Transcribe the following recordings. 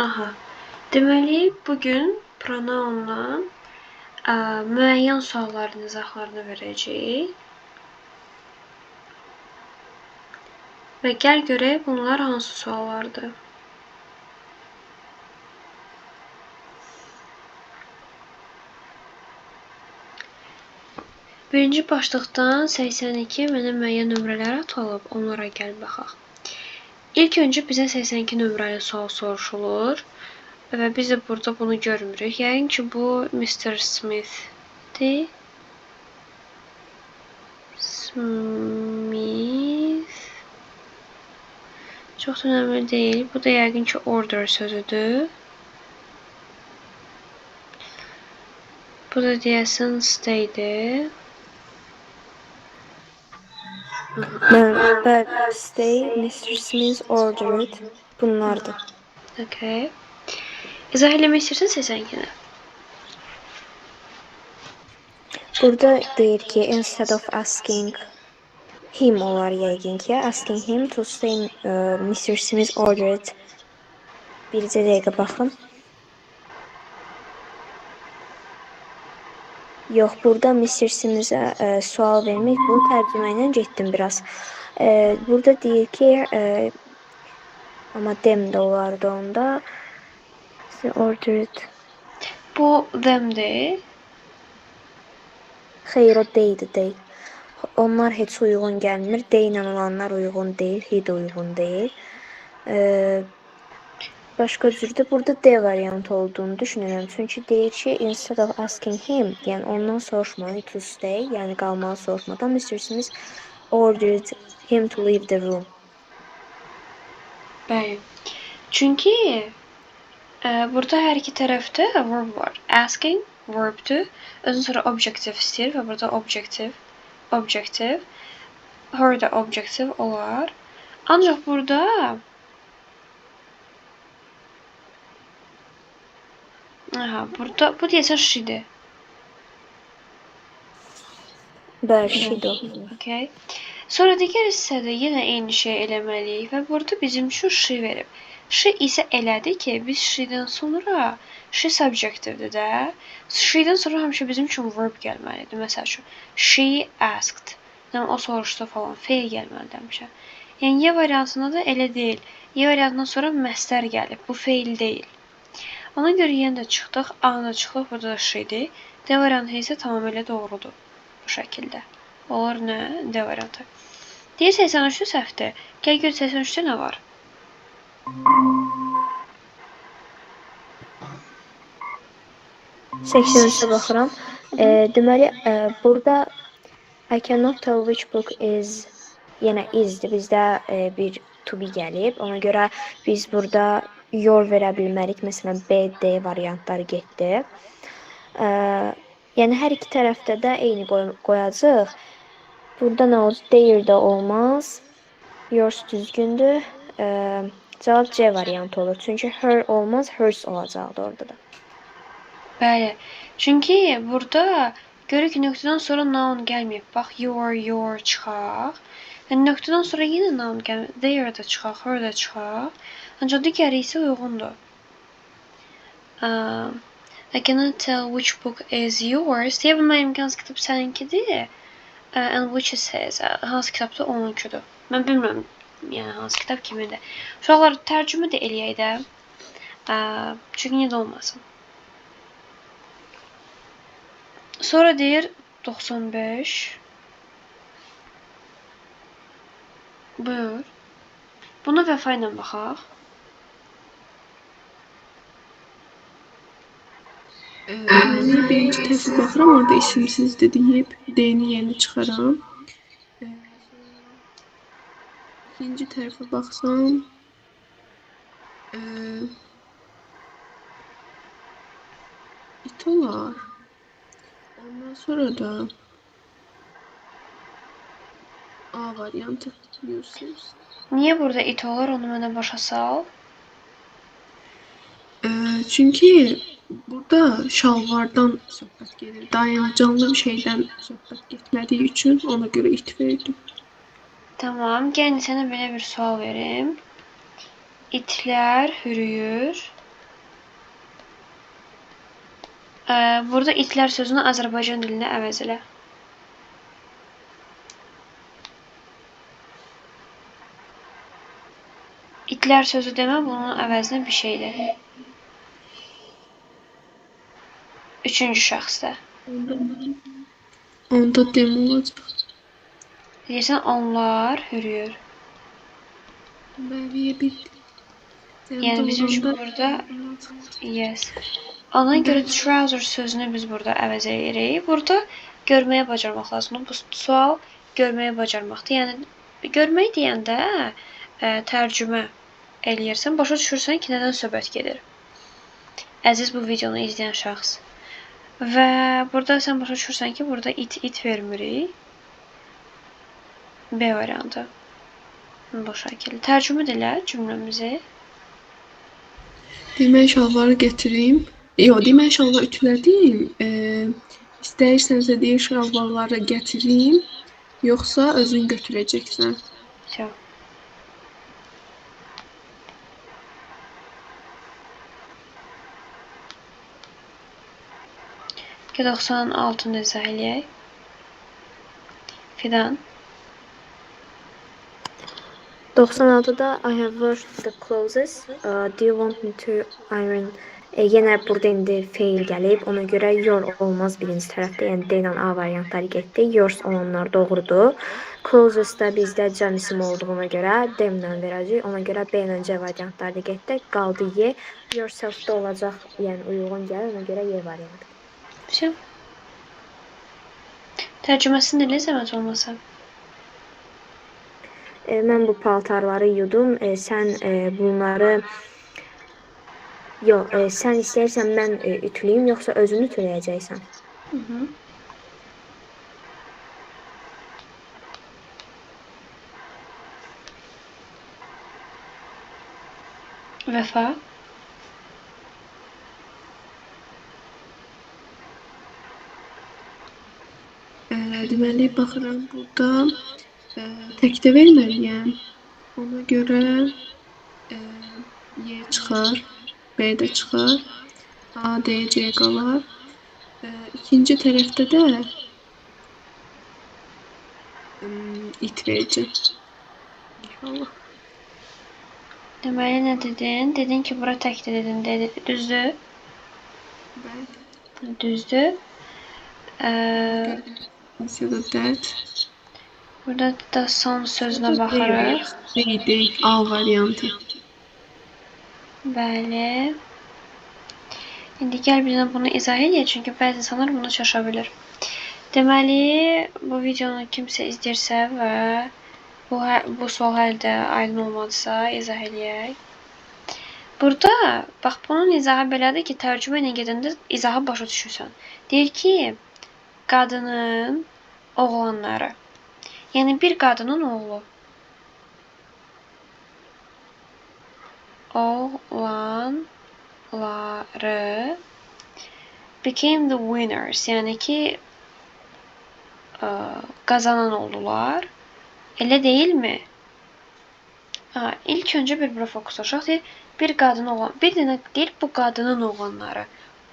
Aha. Deməli, bu gün pronounla müəyyən sualların izahlarını verəcəyik. Və gəl görək bunlar hansı suallardır. Birinci başlıqdan 82 mənə müəyyən nömrələr atılıb, onlara gəl baxaq. İlk öncə bizə 82 nömrəli sual soruşulur və biz də burada bunu görmürük. Yəqin ki, bu Mr. Smith-dir. Smith. Çox da önəmli deyil. Bu da yəqin ki, order sözüdür. Bu da deyəsən stay-dir. But stay, Mr. Smith ordered. Bunlardır. Okay. İzah eləmək istəyirsən 82-ni? Burada deyir ki, instead of asking him olar yəqin ki, asking him to stay, Mr. Smith ordered. Bircə dəqiqə baxım. Yox, burada Mr. Smith-ə sual vermək, bunu tərcümə ilə getdim biraz. Burada deyir ki, amma them də olardı onda. Ordered. Bu them-dir. Xeyr, o they-dir, they. Onlar heç uyğun gəlmir. They ilə olanlar uyğun deyil, he də uyğun deyil. Başqa cürdür. Burada D variantı olduğunu düşünürəm. Çünki deyir ki, instead of asking him, yəni ondan soruşmadan to stay, yəni qalmağı soruşmadan Mr. Smith ordered him to leave the room. Bəli. Çünki burada hər iki tərəfdə verb var. Asking verbdir. Özünün sonra objective istəyir və burada objective, objective, her də objective olar. Ancaq burada aha, burada bu deyəsən she-dir. Bəli, she-dir. Okay. Sonra digər hissədə yenə eyni şey eləməliyik və burada bizim üçün she verib. She isə elədir ki, biz she-dən sonra she subjectivedir də. She-dən sonra həmişə bizim üçün verb gəlməlidir. Məsəl üçün, she asked. Yəni, o soruşdu falan. Feil gəlməlidir həmişə. Yəni, Y variantında da elə deyil. Y variantından sonra məstər gəlib. Bu feil deyil. Ona görə yenə də çıxdıq. A-nı da çıxdıq. Burada da she-dir. D variantı isə tamamilə doğrudur. Bu şəkildə. Olur nə? D variantı. Deyir 83-də səhvdir. Gəl gör 83-də nə var? 83-ə baxıram. Deməli, burada I cannot tell which book is, yenə isdir. Bizdə bir to be gəlib. Ona görə biz burada your verə bilmərik. Məsələn, B, D variantları getdi. Yəni hər iki tərəfdə də eyni qoyacağıq. Burada nə olacaq? Their də olmaz. Yours düzgündür. Cavab C variantı olur. Çünki her olmaz, hers olacaqdı orada da. Bəli. Çünki burada görürük ki, nöqtədən sonra noun gəlməyib. Bax, your, your çıxaq. Yəni, nöqtədən sonra yenə noun gəlməyib. Their də çıxaq, her də çıxaq. Ancaq digəri isə uyğundur. I cannot tell which book is yours. Deyə bilmərəm ki, hansı kitab səninkidir. And which is his. Hansı kitab da onunkudur. Mən bilmirəm, yəni hansı kitab kimindir. Uşaqlar, tərcümə də eləyək də. Çünki niyə də olmasın. Sonra deyir 95. Buyur. Buna Vəfa ilə baxaq. Deməli, birinci tərəfə baxıram, orada isimsizdir deyib D-ni yeni çıxaram. İkinci tərəfə baxsam, it olar. Ondan sonra da A variantı Yusuf. Niyə burada it olar, onu mənə başa sal? Çünki burada şalvardan söhbət gedir. Daha yəni canlı bir şeydən söhbət getmədiyi üçün ona görə it verdim. Tamam, gəlin sənə belə bir sual verim. İtlər hürüyür. Burada itlər sözünü Azərbaycan dilinə əvəz elə. İtlər sözü demə, bunun əvəzinə bir şey de. Üçüncü şəxsdə. Onda dem olacaq. Deyirsən, onlar hürüyür. Bəli, bir. Yəni bizim üçün burada yes. Ona görə trousers sözünü biz burada əvəz edirik. Burada görməyə bacarmaq lazımdır. Bu sual görməyə bacarmaqdır. Yəni görmək deyəndə tərcümə eləyirsən, başa düşürsən ki, nədən söhbət gedir. Əziz bu videonu izləyən şəxs. Və burada sən başa düşürsən ki, burada it vermirik. B variantı. Bu şəkildə. Tərcümə elə cümləmizi. Demək şalvarı gətirim. Yox, demək şalvar ütülədim. İstəyirsənsə deyir şalvarları gətirim, yoxsa özün götürəcəksən. Vəsə. Ki 96-nı izah eləyək. Fidan. 96-da I have washed the clothes. Do you want me to iron? Yenə burada indi feil gəlib. Ona görə your olmaz birinci tərəfdə. Yəni D ilə A variantları getdi. Yours olanlar doğrudur. Clothes da bizdə cəm isim olduğuna görə them-lə verəcəyik. Ona görə B ilə C variantları da getdi. Qaldı Y. Yourself-da olacaq, yəni uyğun gəlir. Ona görə Y variantı. Vəsə. Tərcüməsini elə zəhmət olmasa. Mən bu paltarları yudum. Sən bunları yox, sən istəyirsən mən ütülüyüm, yoxsa özün ütüləyəcəksən? Vəfa. Deməli, baxıram burada təkdə verməliyəm. Ona görə Y çıxar, B də çıxar, A, D, C qalar. İkinci tərəfdə də it verəcəm. İnşallah. Deməli, nə dedin? Dedin ki, bura təkdir dedin. Dedi. Düzdür? Bəli. Düzdür. Instead of that. Burada da son sözünə baxırıq. D, D, A variantı. Bəli. İndi gəl bir dənə bunu izah eləyək, çünki bəzi insanlar bunu şaşa bilir. Deməli, bu videonu kimsə izləyirsə və bu sual hələ də aydın olmadısa, izah eləyək. Burada, bax, bunun izahı belədir ki, tərcümə ilə gedəndə izahı başa düşürsən. Deyir ki, qadının oğlanları. Yəni, bir qadının oğlu. Oğlanları became the winners. Yəni ki, qazanan oldular. Elə deyilmi? İlk öncə bir bura fokuslaşaq. Deyir, bir qadın oğlan, bir dənə deyir, bu qadının oğlanları.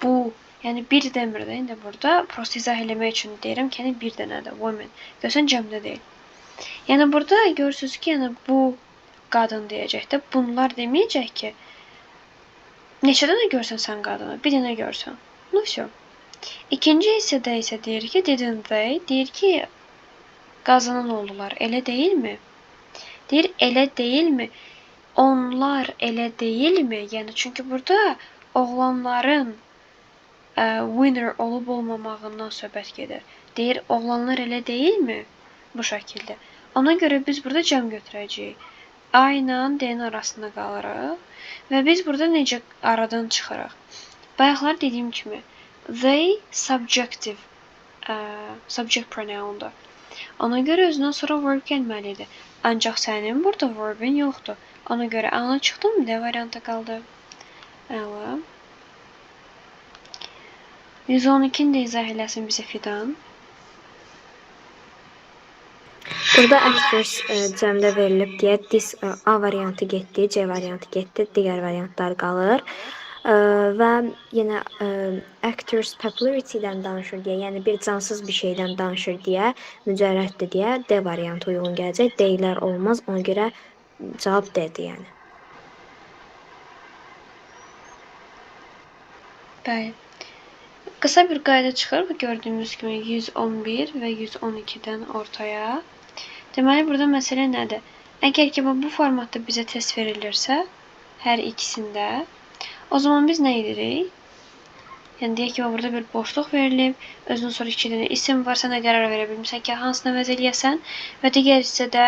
Bu, yəni bir demir də indi burada. Prosta izah eləmək üçün deyirəm ki, yəni bir dənədir, women. Görsən, cəmdə deyil. Yəni burada görürsünüz ki, yəni bu qadın deyəcək də, bunlar deməyəcək ki, neçə dənə görsən sən qadını, bir dənə görsən. Nu, vəsə. İkinci hissədə isə deyir ki, didn't they, deyir ki, qazanan oldular, elə deyilmi? Deyir, elə deyilmi? Onlar elə deyilmi? Yəni, çünki burada oğlanların winner olub olmamağından söhbət gedir. Deyir, oğlanlar elə deyilmi? Bu şəkildə. Ona görə biz burada cəm götürəcəyik. A ilə D-nin arasında qalırıq və biz burada necə aradan çıxırıq? Bayaqlar dediyim kimi, they subjective, subject pronoundur. Ona görə özündən sonra verb gəlməlidir. Ancaq sənin burada verbin yoxdur. Ona görə A-nı çıxdım, D variantı qaldı. Əla. 112-ni də izah eləsin bizə Fidan. Burada actors cəmdə verilib deyə this A variantı getdi, C variantı getdi, digər variantlar qalır. Və yenə actors popularity-dən danışır deyə, yəni bir cansız bir şeydən danışır deyə, mücərrəddir deyə D variantı uyğun gələcək. D-lər olmaz, ona görə cavab D-dir yəni. Bəli. Qısa bir qayda çıxır. Bu gördüyümüz kimi 111 və 112-dən ortaya. Deməli, burada məsələ nədir? Əgər ki, bu formatda bizə test verilirsə, hər ikisində, o zaman biz nə edirik? Yəni, deyək ki, burada bir boşluq verilib, özünün sonra 2 dənə isim var, sən də qərar verə bilmirsən ki, hansını əvəz eləyəsən və digər hissədə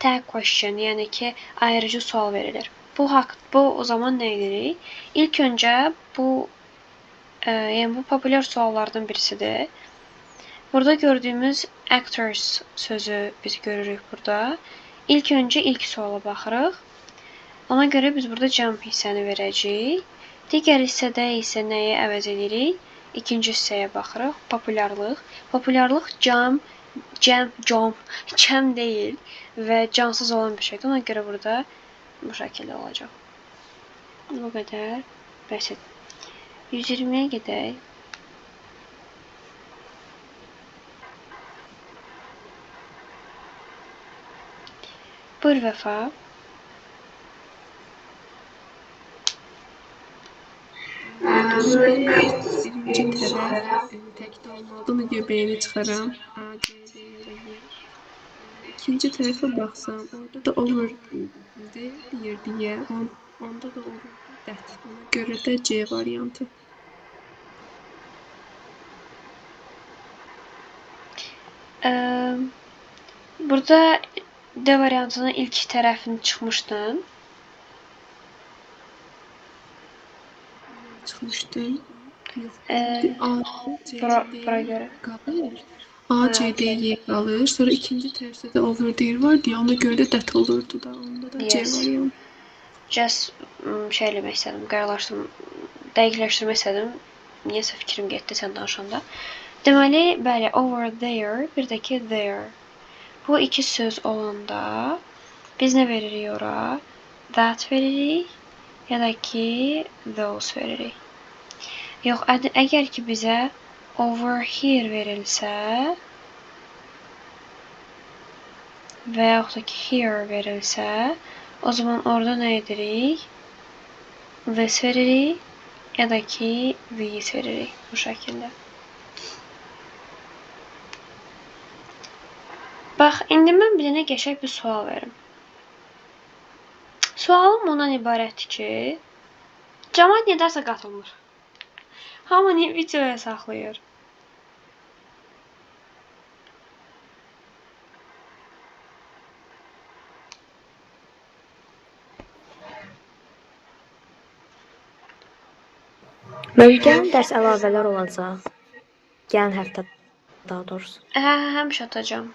tag question, yəni ki, ayırıcı sual verilir. Bu o zaman nə edirik? İlk öncə bu, yəni bu populyar suallardan birisidir. Burada gördüyümüz actors sözü biz görürük burada. İlk öncə ilk suala baxırıq. Ona görə biz burada cəm hissəni verəcəyik. Digər hissədə isə nəyi əvəz edirik? İkinci hissəyə baxırıq. Populyarlıq. Populyarlıq cəm deyil və cansız olan bir şeydir. Ona görə burada bu şəkildə olacaq. Bu qədər bəsit. 120-yə gedək. Buyur Vəfa. Birinci tərəf təkdə olmalıdır, ona görə B-ni çıxaram. A, C, D ya da Y. İkinci tərəfə baxsam, orada da over there deyir deyə, onda da olur that. Ona görə də C variantı. Burada D variantının ilk tərəfini çıxmışdın. Çıxmışdım. Yox, A, C, D Bura görə. Qalır. A, C, D, Y qalır. Sonra ikinci tərəfdə də over there var deyə, ona görə də that olurdu da. Onda da C variantı. Just şey eləmək istədim, qəralaşdım, dəqiqləşdirmək istədim. Niyəsə fikrim getdi sən danışanda. Deməli, bəli, over there, bir də ki there. Bu iki söz olanda biz nə veririk ora? That veririk ya da ki those veririk. Yox, əgər ki bizə over here verilsə və yaxud da ki here verilsə, o zaman orada nə edirik? This veririk ya da ki these veririk bu şəkildə. Bax, indi mən bir dənə qəşəng bir sual verim. Sualım ondan ibarətdir ki, camaat niyə dərsə qatılmır? Hamı niyə videoya saxlayır? Bəlkə gəlin dərs əlavələr olacaq. Gəlin həftə daha doğrusu. Hə, həmişə atacağam.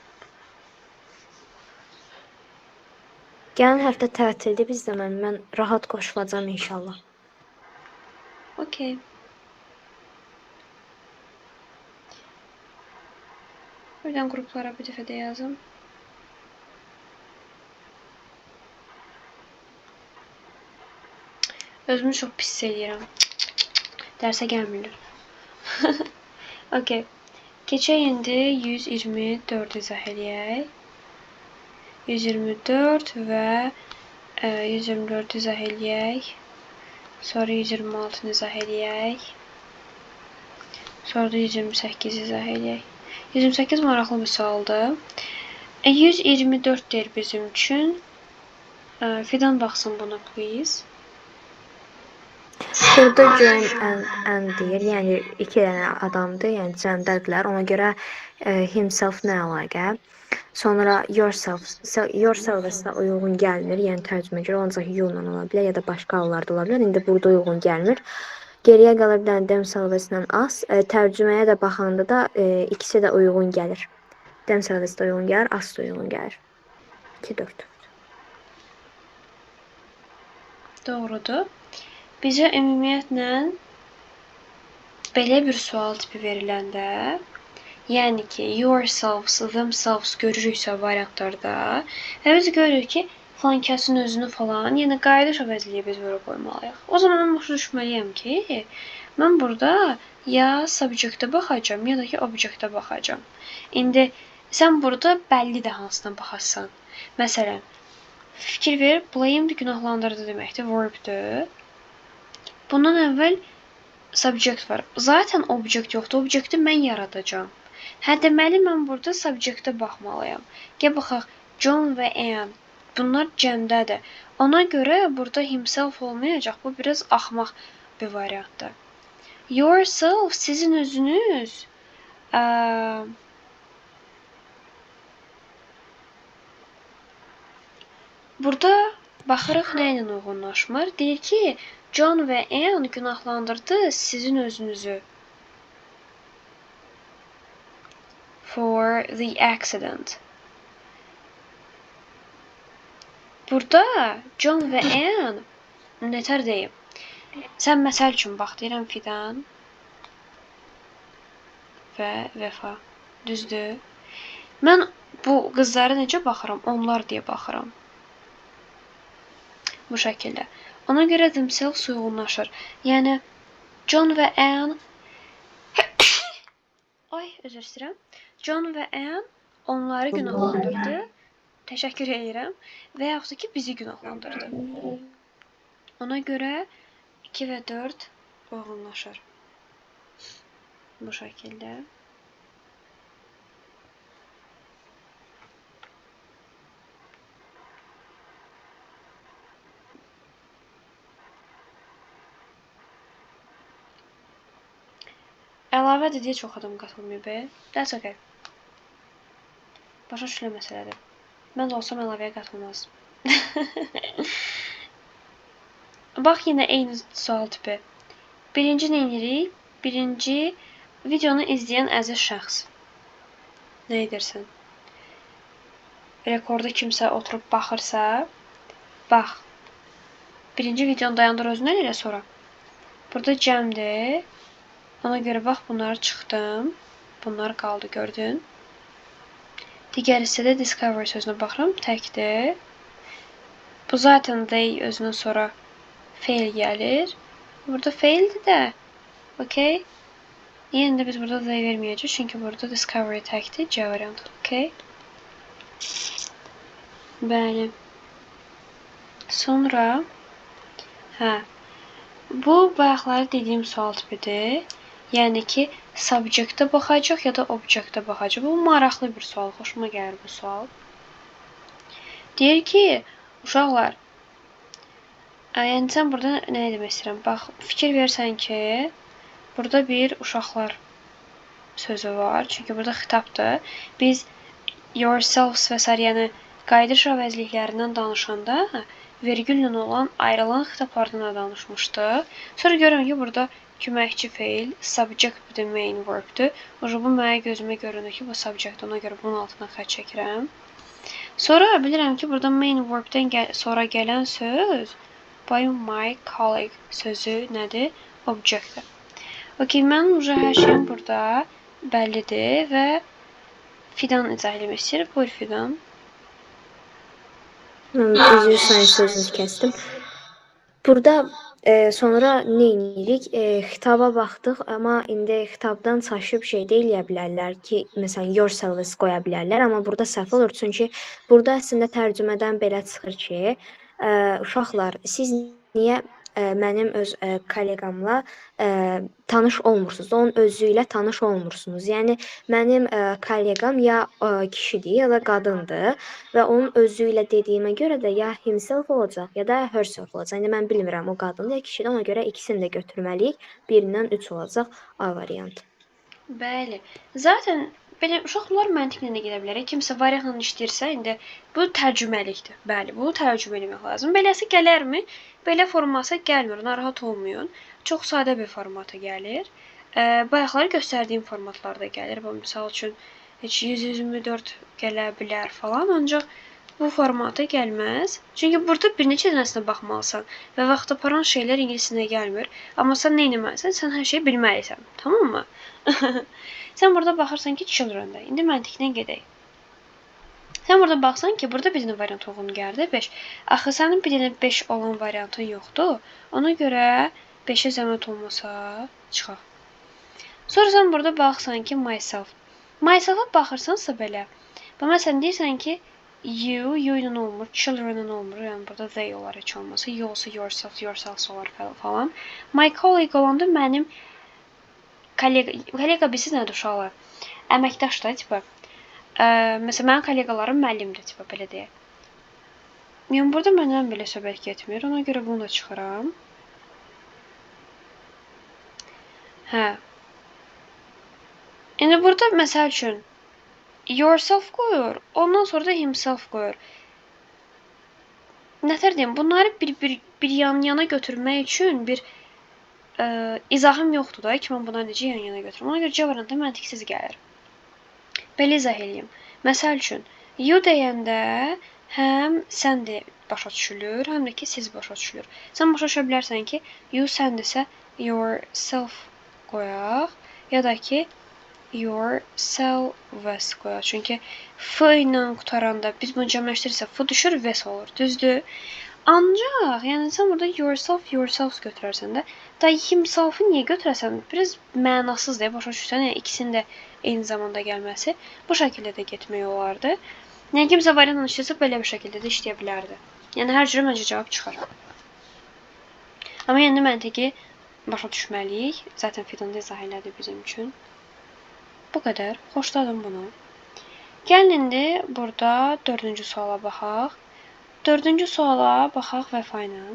Gəlin həftə tətildir bizdə mən rahat qoşulacağam inşallah. Okey. Buradan qruplara bir dəfə də yazım. Özümü çox pis eləyirəm. Dərsə gəlmirlər. Okey. Keçək indi 124 izah eləyək. 124 və 124 izah eləyək. Sonra 126-nı izah eləyək. Sonra da 128 izah eləyək. 128 maraqlı bir sualdır. 124 deyir bizim üçün. Fidan baxsın buna, please. Burada join and deyir, yəni iki dənə adamdır, yəni cəmdədirlər. Ona görə himself nə əlaqə? Sonra yourself, yourself əsla uyğun gəlmir, yəni tərcümə görə ancaq you-la ola bilər ya da başqa hallarda ola bilər. İndi burada uyğun gəlmir. Geriyə qalır bir dənə themselves-lə us. Tərcüməyə də baxanda da ikisi də uyğun gəlir. Themselves də uyğun gəlir, us da uyğun gəlir. 2-4. Doğrudur. Bizə ümumiyyətlə belə bir sual tipi veriləndə, yəni ki, yourselves, themselves görürüksə variantlarda və biz görürük ki, Filan kəsin özünü falan, yəni qayıdış əvəzliyi biz bura qoymalıyıq. O zaman mən başa düşməliyəm ki, mən burada ya subject-ə baxacağam, ya da ki object-ə baxacağam. İndi sən burada bəllidir hansına baxasan. Məsələn, fikir ver, blamed günahlandırdı deməkdir, verbdir. Bundan əvvəl subject var. Zaten object yoxdur. Objecti mən yaradacağam. Hə, deməli mən burada subject-ə baxmalıyam. Gəl baxaq, John və Ann. Bunlar cəmdədir. Ona görə burada himself olmayacaq. Bu biraz axmaq bir variantdır. Yourself, sizin özünüz. Burada baxırıq nə ilə uyğunlaşmır. Deyir ki, John və Ann günahlandırdı sizin özünüzü. For the accident. Burada John və Ann nətər deyim? Sən məsəl üçün bax, deyirəm Fidan və Vəfa. Düzdür? Mən bu qızlara necə baxıram? Onlar deyə baxıram. Bu şəkildə. Ona görə themselves uyğunlaşır. Yəni John və Ann Ay, üzr istəyirəm. John və Ann onları günahlandırdı. Təşəkkür edirəm. Və yaxud da ki, bizi günahlandırdı. Ona görə 2 və 4 uyğunlaşır. Bu şəkildə. Əlavədir deyə çox adam qatılmıyor be. That's okay. Başa düşülən məsələdir. Mən də olsam əlavəyə qatılmazdım. Bax, yenə eyni sual tipi. Birinci nə edirik? Birinci videonu izləyən əziz şəxs. Nə edirsən? Rekorda kimsə oturub baxırsa, bax. Birinci videonu dayandır özünə elə sonra. Burada cəmdir. Ona görə bax, bunları çıxdım. Bunlar qaldı, gördün. Digər hissədə discover sözünə baxıram, təkdir. Bu zaten they özündən sonra feil gəlir. Burada feildir də. Okay. Yenə də biz burada they verməyəcəyik. Çünki burada discovery təkdir. C variantı. Okay. Bəli. Sonra hə, bu bayaqları dediyim sual tipidir. Yəni ki, subject-ə baxacaq ya da object-ə baxacaq. Bu maraqlı bir sual. Xoşuma gəlir bu sual. Deyir ki, uşaqlar, yəni sən burada nə demək istəyirəm? Bax, fikir versən ki, burada bir uşaqlar sözü var. Çünki burada xitabdır. Biz yourselves və sair, yəni qayıdış əvəzliklərindən danışanda vergüllə olan ayrılan xitablardan da danışmışdıq. Sonra görürəm ki, burada köməkçi feil, subject bir də main verbdir. Oca bu mənə gözümə görünür ki, bu subject, ona görə bunun altına xətt çəkirəm. Sonra bilirəm ki, burada main verbdən sonra gələn söz by my colleague sözü nədir? Objectdir. Okay, mənim uca hər şeyim burada bəllidir və Fidan izah eləmək istəyir. Buyur Fidan. Mən üzr istəyirəm, sözünüzü kəsdim. Burada sonra nə edirik? Xitaba baxdıq, amma indi xitabdan çaşıb şey də eləyə bilərlər ki, məsələn, yourselves qoya bilərlər, amma burada səhv olur. Çünki burada əslində tərcümədən belə çıxır ki, uşaqlar, siz niyə mənim öz kolleqamla tanış olmursunuz? Onun özü ilə tanış olmursunuz. Yəni mənim kolleqam ya kişidir, ya da qadındır və onun özü ilə dediyimə görə də ya himself olacaq, ya da herself olacaq. İndi mən bilmirəm o qadındır ya kişidir, ona görə ikisini də götürməliyik. Birindən 3 olacaq A variantı. Bəli. Zaten belə uşaqlar məntiqlə də gedə bilər. Kimsə variantla işləyirsə, indi bu tərcüməlikdir. Bəli, bunu tərcümə eləmək lazım. Beləsi gələrmi? Belə formata gəlmir. Narahat olmayın. Çox sadə bir formata gəlir. Bayaqları göstərdiyim formatlarda gəlir. Bu, misal üçün, heç 124 gələ bilər falan. Ancaq bu formata gəlməz. Çünki burada bir neçə dənəsinə baxmalısan və vaxt aparan şeylər ingilis dilinə gəlmir. Amma sən nə etməlisən? Sən hər şeyi bilməlisən. Tamam mı? Sən burada baxırsan ki, children-də. İndi məntiqlə gedək. Sən burada baxsan ki, burada bir dənə variant uyğun gəldi 5. Axı sənin bir dənə 5 olan variantın yoxdur. Ona görə 5-ə zəhmət olmasa çıxaq. Sonra sən burada baxsan ki, myself. Myself-a baxırsansa belə. Bax, məsələn, deyirsən ki, you, you ilə olmur, children-lə olmur. Yəni burada they olar heç olmasa. You olsa yourself, yourselves olar falan. My colleague olanda mənim kollega bilsiz nədir uşaqlar? Əməkdaş da, tipa. Məsələn, mənim kolleqalarım müəllimdir, tipa, belə deyək. Yəni burada məndən belə söhbət getmir. Ona görə bunu da çıxıram. Hə. İndi burada məsəl üçün yourself qoyur, ondan sonra da himself qoyur. Nətər deyim, bunları bir yan-yana götürmək üçün bir izahım yoxdur da ki, mən bunları necə yan-yana götürüm. Ona görə C variantı məntiqsiz gəlir. Belə izah eləyim. Məsəl üçün, you deyəndə həm sən də başa düşülür, həm də ki, siz başa düşülür. Sən başa düşə bilərsən ki, you səndirsə yourself qoyaq, ya da ki, yourselves qoyaq. Çünki f ilə qutaranda biz bunu cəmləşdirirsə f düşür, ves olur. Düzdür? Ancaq, yəni sən burada yourself, yourselves götürərsən də, da himself-ı niyə götürəsən? Biraz mənasız deyə başa düşürsən, yəni ikisinin də eyni zamanda gəlməsi. Bu şəkildə də getmək olardı. Yəni kimsə variantla işləsə belə bir şəkildə də işləyə bilərdi. Yəni hər cürə məncə cavab çıxar. Amma yəni məntiqi başa düşməliyik. Zaten Fidan da izah elədi bizim üçün. Bu qədər. Xoşladım bunu. Gəlin indi burada dördüncü suala baxaq. Dördüncü suala baxaq Vəfa ilə.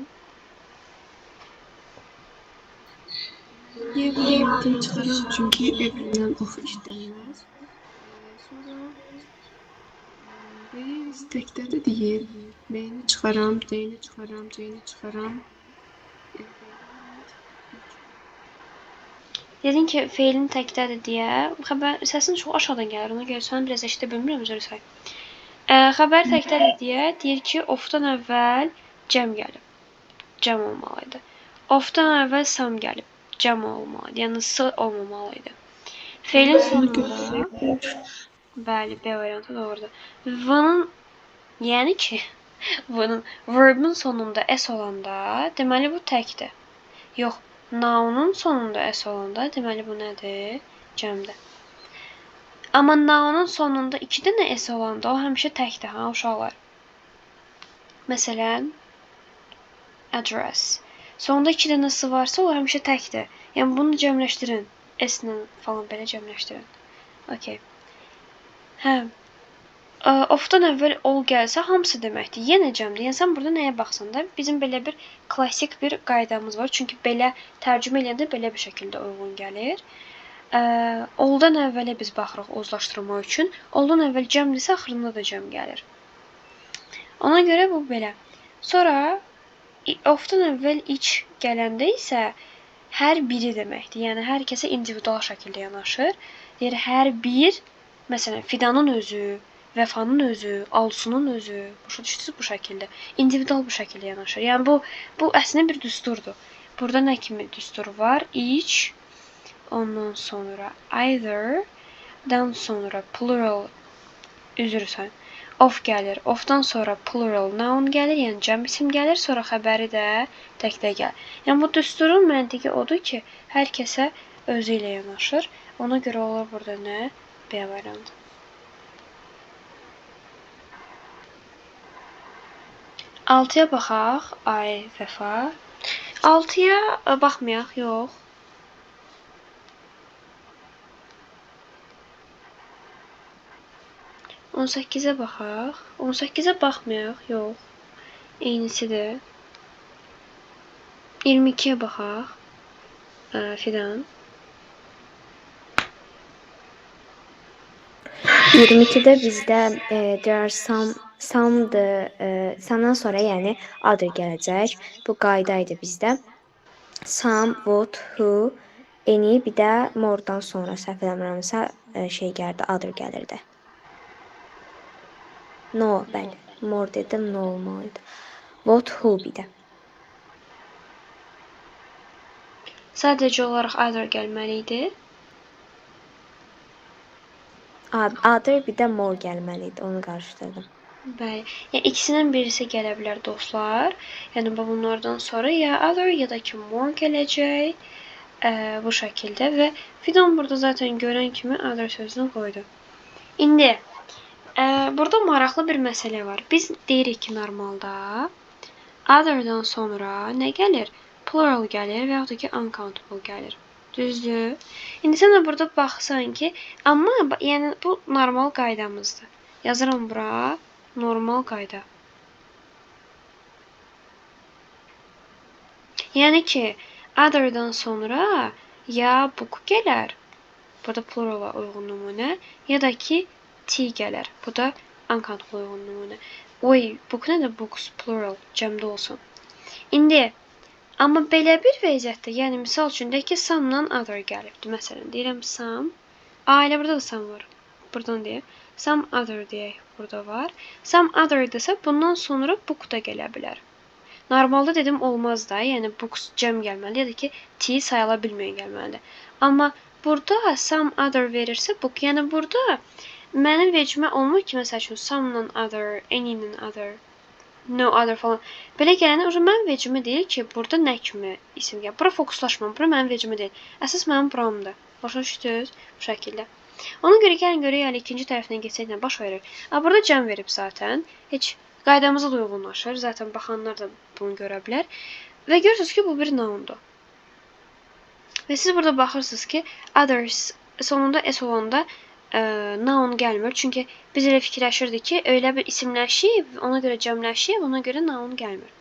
Y variantını çıxaram çünki every-dən of işlənməz. Sonra B təkdədir deyir. B-ni çıxaram, D-ni çıxaram, C-ni çıxaram. Dedin ki, feilin təkdədir deyə. Xəbər səsin çox aşağıdan gəlir. Ona görə sən biraz eşidə bilmirəm, üzr istəyirəm. Xəbər təkdədir deyə deyir ki, ofdan əvvəl cəm gəlib. Cəm olmalıydı. Ofdan əvvəl sam gəlib. Cəm olmalıydı. Yəni s olmamalıydı. Feilin sonunda bəli, B variantı doğrudur. V-nın, yəni ki, V-nın verbin sonunda s olanda, deməli bu təkdir. Yox, noun-un sonunda s olanda, deməli bu nədir? Cəmdir. Amma noun-un sonunda iki dənə s olanda o həmişə təkdir, ha, uşaqlar. Məsələn, address. Sonunda iki dənə s varsa, o həmişə təkdir. Yəni bunu cəmləşdirin. S-lə falan belə cəmləşdirin. Okay. Hə. Ofdan əvvəl all gəlsə, hamısı deməkdir. Yenə cəmdir. Yəni sən burada nəyə baxsan da, bizim belə bir klassik bir qaydamız var. Çünki belə tərcümə eləyəndə belə bir şəkildə uyğun gəlir. Alldan əvvələ biz baxırıq uzlaşdırma üçün. Alldan əvvəl cəmdirsə, axırında da cəm gəlir. Ona görə bu belə. Sonra ofdan əvvəl each gələndə isə hər biri deməkdir. Yəni hər kəsə individual şəkildə yanaşır. Deyir, hər bir, məsələn, Fidanın özü, Vəfanın özü, Alsunun özü, başa düşdünüz bu şəkildə. İndividual bu şəkildə yanaşır. Yəni bu əslində bir düsturdur. Burada nə kimi düstur var? Each, ondan sonra either, dan sonra plural, üzr istəyirəm, of gəlir. Ofdan sonra plural noun gəlir, yəni cəm isim gəlir, sonra xəbəri də təkdə gəlir. Yəni bu düsturun məntiqi odur ki, hər kəsə özü ilə yanaşır. Ona görə olur burada nə? B variantı. 6-ya baxaq. Ay, Vəfa. 6-ya baxmayaq, yox. 18-ə baxaq. 18-ə baxmayaq, yox. Eynisidir. 22-yə baxaq. Fidan. 22-də bizdə there are some-dır, some-dan sonra yəni other gələcək. Bu qayda idi bizdə. Some, what, who, any, bir də more-dan sonra səhv eləmirəmsə şey gəlirdi, other gəlirdi. No, bəli. More dedim, no olmalıydı. What, who bir də. Sadəcə olaraq other gəlməli idi. Other bir də more gəlməli idi. Onu qarışdırdım. Bəli. Yəni ikisindən birisi gələ bilər dostlar. Yəni bunlardan sonra ya other ya da ki more gələcək. Bu şəkildə və Fidan burada zaten görən kimi other sözünü qoydu. İndi burada maraqlı bir məsələ var. Biz deyirik ki, normalda other'dan sonra nə gəlir? Plural gəlir və yaxud da ki uncountable gəlir. Düzdür? İndi sən də burada baxsan ki, amma yəni bu normal qaydamızdır. Yazıram bura normal qayda. Yəni ki, other'dan sonra ya book gələr, burada plurala uyğun nümunə, ya da ki T gələr. Bu da uncountable uyğun nümunə. Oy, book nədir? Books plural, cəmdə olsun. İndi amma belə bir vəziyyətdə, yəni misal üçün deyək ki, some-la other gəlibdir. Məsələn, deyirəm some. Elə burada da some var. Buradan deyək. Some other deyək, burada var. Some other desə, bundan sonra book da gələ bilər. Normalda dedim olmaz da, yəni books cəm gəlməlidir, ya da ki T sayıla bilməyən gəlməlidir. Amma burada some other verirsə book, yəni burada mənim vecimə olmur ki, məsəl üçün some-la other, any-lə other, no other falan. Belə gələndə o mənim vecimə deyil ki, burada nə kimi isim gəlir. Bura fokuslaşmam, bura mənim vecimə deyil. Əsas mənim buramdır. Başa düşdünüz? Bu şəkildə. Ona görə gəlin görək, yəni ikinci tərəfindən keçsək nə baş verir. Burada cəm verib zaten. Heç qaydamıza da uyğunlaşır. Zaten baxanlar da bunu görə bilər. Və görürsünüz ki, bu bir noundur. Və siz burada baxırsınız ki, others sonunda s olanda noun gəlmir. Çünki biz elə fikirləşirdik ki, elə bir isimləşib, ona görə cəmləşib, ona görə noun gəlmir.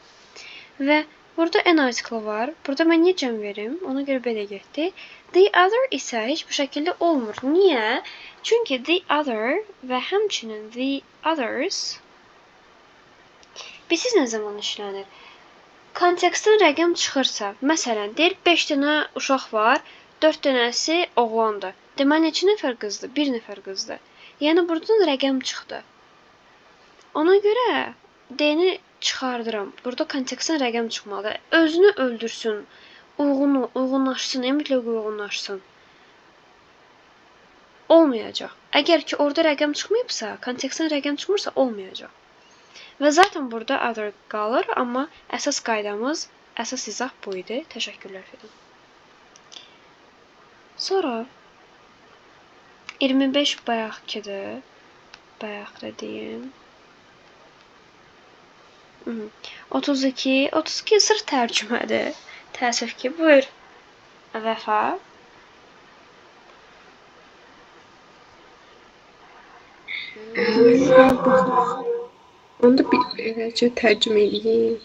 Və burada n artiklı var. Burada mən niyə cəm verim? Ona görə belə getdi. The other isə heç bu şəkildə olmur. Niyə? Çünki the other və həmçinin the others bilirsiniz nə zaman işlənir? Kontekstdən rəqəm çıxırsa, məsələn, deyir 5 dənə uşaq var, 4 dənəsi oğlandır. Deməli, neçə nəfər qızdır? 1 nəfər qızdır. Yəni, buradan rəqəm çıxdı. Ona görə D-ni çıxardıram. Burada kontekstdən rəqəm çıxmalıdır. Özünü öldürsün, uyğunlaşsın, mütləq uyğunlaşsın. Olmayacaq. Əgər ki, orada rəqəm çıxmayıbsa, kontekstdən rəqəm çıxmırsa, olmayacaq. Və zaten burada other qalır, amma əsas qaydamız, əsas izah bu idi. Təşəkkürlər Fidan. Sonra 25 bayaqkidir. Bayaq da deyim. 32. 32 sırf tərcümədir. Təəssüf ki, buyur. Vəfa. Onu da bir eləcə tərcümə edeyim.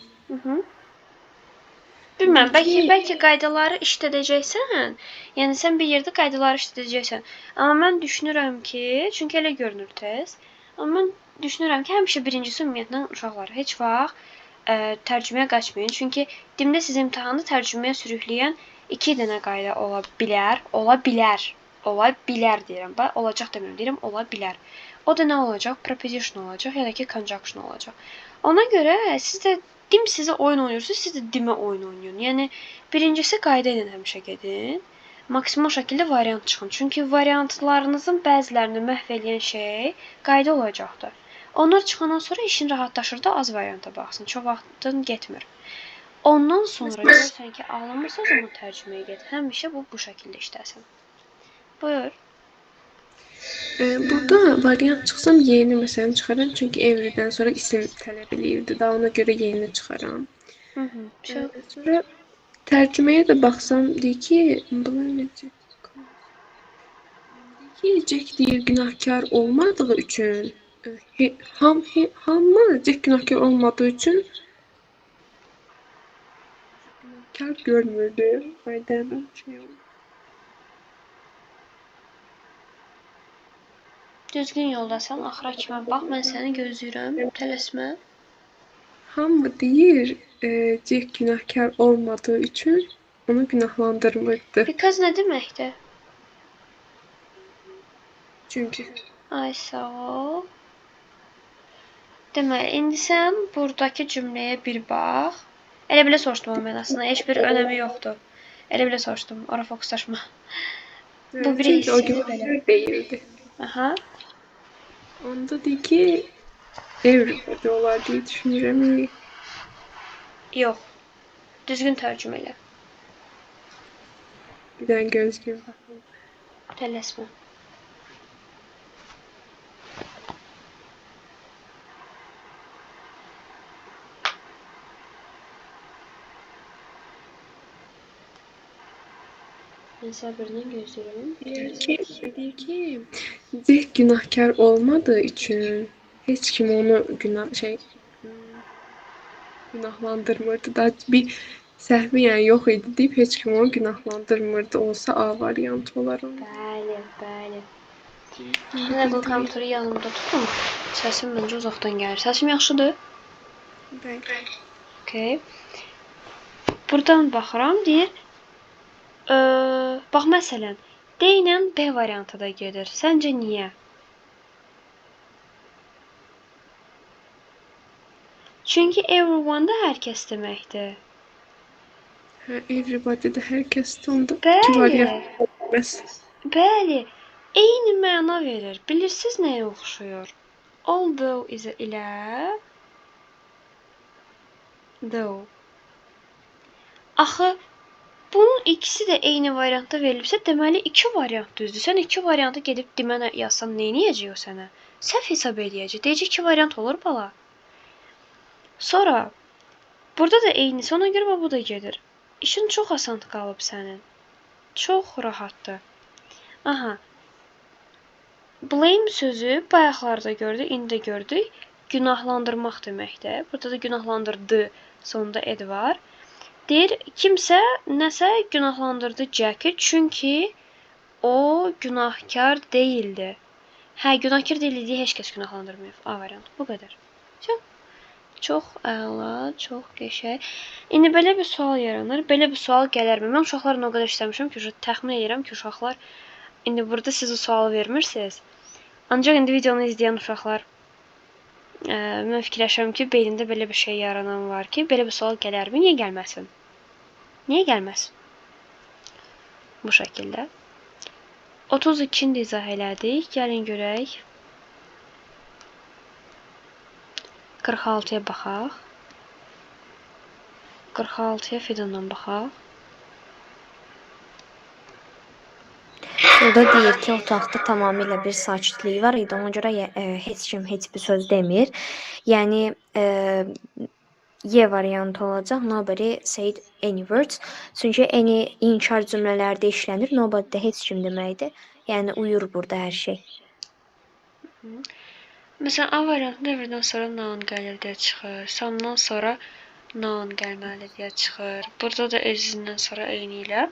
Bilmirəm, bəlkə qaydaları işlədəcəksən. Yəni sən bir yerdə qaydaları işlədəcəksən. Amma mən düşünürəm ki, çünki elə görünür test. Amma mən düşünürəm ki, həmişə birincisi ümumiyyətlə uşaqlar heç vaxt tərcüməyə qaçmayın. Çünki dimdə sizi imtahanda tərcüməyə sürükləyən 2 dənə qayda ola bilər, ola bilər, ola bilər deyirəm. Bax, olacaq demirəm, deyirəm ola bilər. O da nə olacaq? Preposition olacaq ya da ki conjunction olacaq. Ona görə siz də dim sizə oyun oynayırsınız, siz də dimə oyun oynayın. Yəni birincisi qayda ilə həmişə gedin. Maksimal şəkildə variant çıxın. Çünki variantlarınızın bəzilərini məhv eləyən şey qayda olacaqdır. Onlar çıxandan sonra işin rahatlaşır da az varianta baxsın. Çox vaxtın getmir. Ondan sonra görürsən ki, alınmırsa o zaman tərcüməyə get. Həmişə bu şəkildə işləsin. Buyur. Burada variant çıxsam yeni məsələn çıxaram. Çünki everydən sonra isim tələb eləyirdi. Daha ona görə yeni çıxaram. Sonra tərcüməyə də baxsam, deyir ki, Jack deyir günahkar olmadığı üçün, hamı Jack günahkar olmadığı üçün günahkar görmürdü. Aydan şey oldu. Düzgün yoldasan, axıra kimi bax, mən səni gözləyirəm, tələsmə. Hamı deyir, Jack günahkar olmadığı üçün onu günahlandırmırdı. Because nə deməkdir? Çünki. Ay, sağ ol. Deməli, indi sən buradakı cümləyə bir bax. Elə belə soruşdum mən əslində, heç bir önəmi yoxdur. Elə belə soruşdum, ora fokuslaşma. Bu bir Çünki o hissədir belə. günahkar deyildi. Aha. Onda deyir ki, everybody olar deyə düşünürəm. Yox. Düzgün tərcümə elə. Bir dənə gözləyim baxım. Tələsmə. Mən səbirlə gözləyirəm. Deyir ki, Jack günahkar olmadığı üçün heç kim onu günahlandırmırdı. Daha bir səhvi yəni yox idi deyib heç kim onu günahlandırmırdı. Olsa A variantı olar onda. Bəli, bəli. Bir dəqiqə kompüteri yanımda tutum. Səsim məncə uzaqdan gəlir. Səsim yaxşıdır? Bəli. Okay. Buradan baxıram, deyir. Bax məsələn, D ilə B variantı da gedir. Səncə niyə? Çünki everyone da hər kəs deməkdir. Hə, everybody də hər kəsdir. Onda iki Bəli. variant olmaz. Bəli. Eyni məna verir. Bilirsiniz nəyə oxşuyur? Although is ilə though. Axı bunun ikisi də eyni variantda verilibsə, deməli iki variant düzdür. Sən iki variantı gedib demənə yazsan, nə eləyəcək o sənə? Səhv hesab eləyəcək. Deyəcək iki variant olur bala. Sonra burada da eynisi, ona görə bu da gedir. İşin çox asan qalıb sənin. Çox rahatdır. Aha. Blame sözü bayaqlarda gördük, indi də gördük. Günahlandırmaq deməkdir. Burada da günahlandırdı sonunda ed var. Deyir, kimsə nəsə günahlandırdı Jack'i, çünki o günahkar deyildi. Hə, günahkar deyildi deyə heç kəs günahlandırmayıb. A variantı. Bu qədər. Çox əla, çox qəşəng. İndi belə bir sual yaranır. Belə bir sual gələrmi? Mən uşaqlarla o qədər işləmişəm ki, təxmin edirəm ki, uşaqlar indi burada siz o sualı vermirsiniz. Ancaq indi videonu izləyən uşaqlar mən fikirləşirəm ki, beynində belə bir şey yaranan var ki, belə bir sual gələrmi? Niyə gəlməsin? Niyə gəlməsin? Bu şəkildə. 32-ni də izah elədik. Gəlin görək. 46-ya baxaq. 46-ya Fidandan baxaq. Burada deyir ki, otaqda tamamilə bir sakitlik var idi. Ona görə heç kim heç bir söz demir. Yəni Y variantı olacaq. Nobody said any words. Çünki any inkar cümlələrdə işlənir. Nobody də heç kim deməkdir. Yəni uyur burada hər şey. Məsələn, A variantında everydən sonra noun gəlir deyə çıxır. Some-dan sonra noun gəlməli deyə çıxır. Burada da is-dən sonra eyni ilə.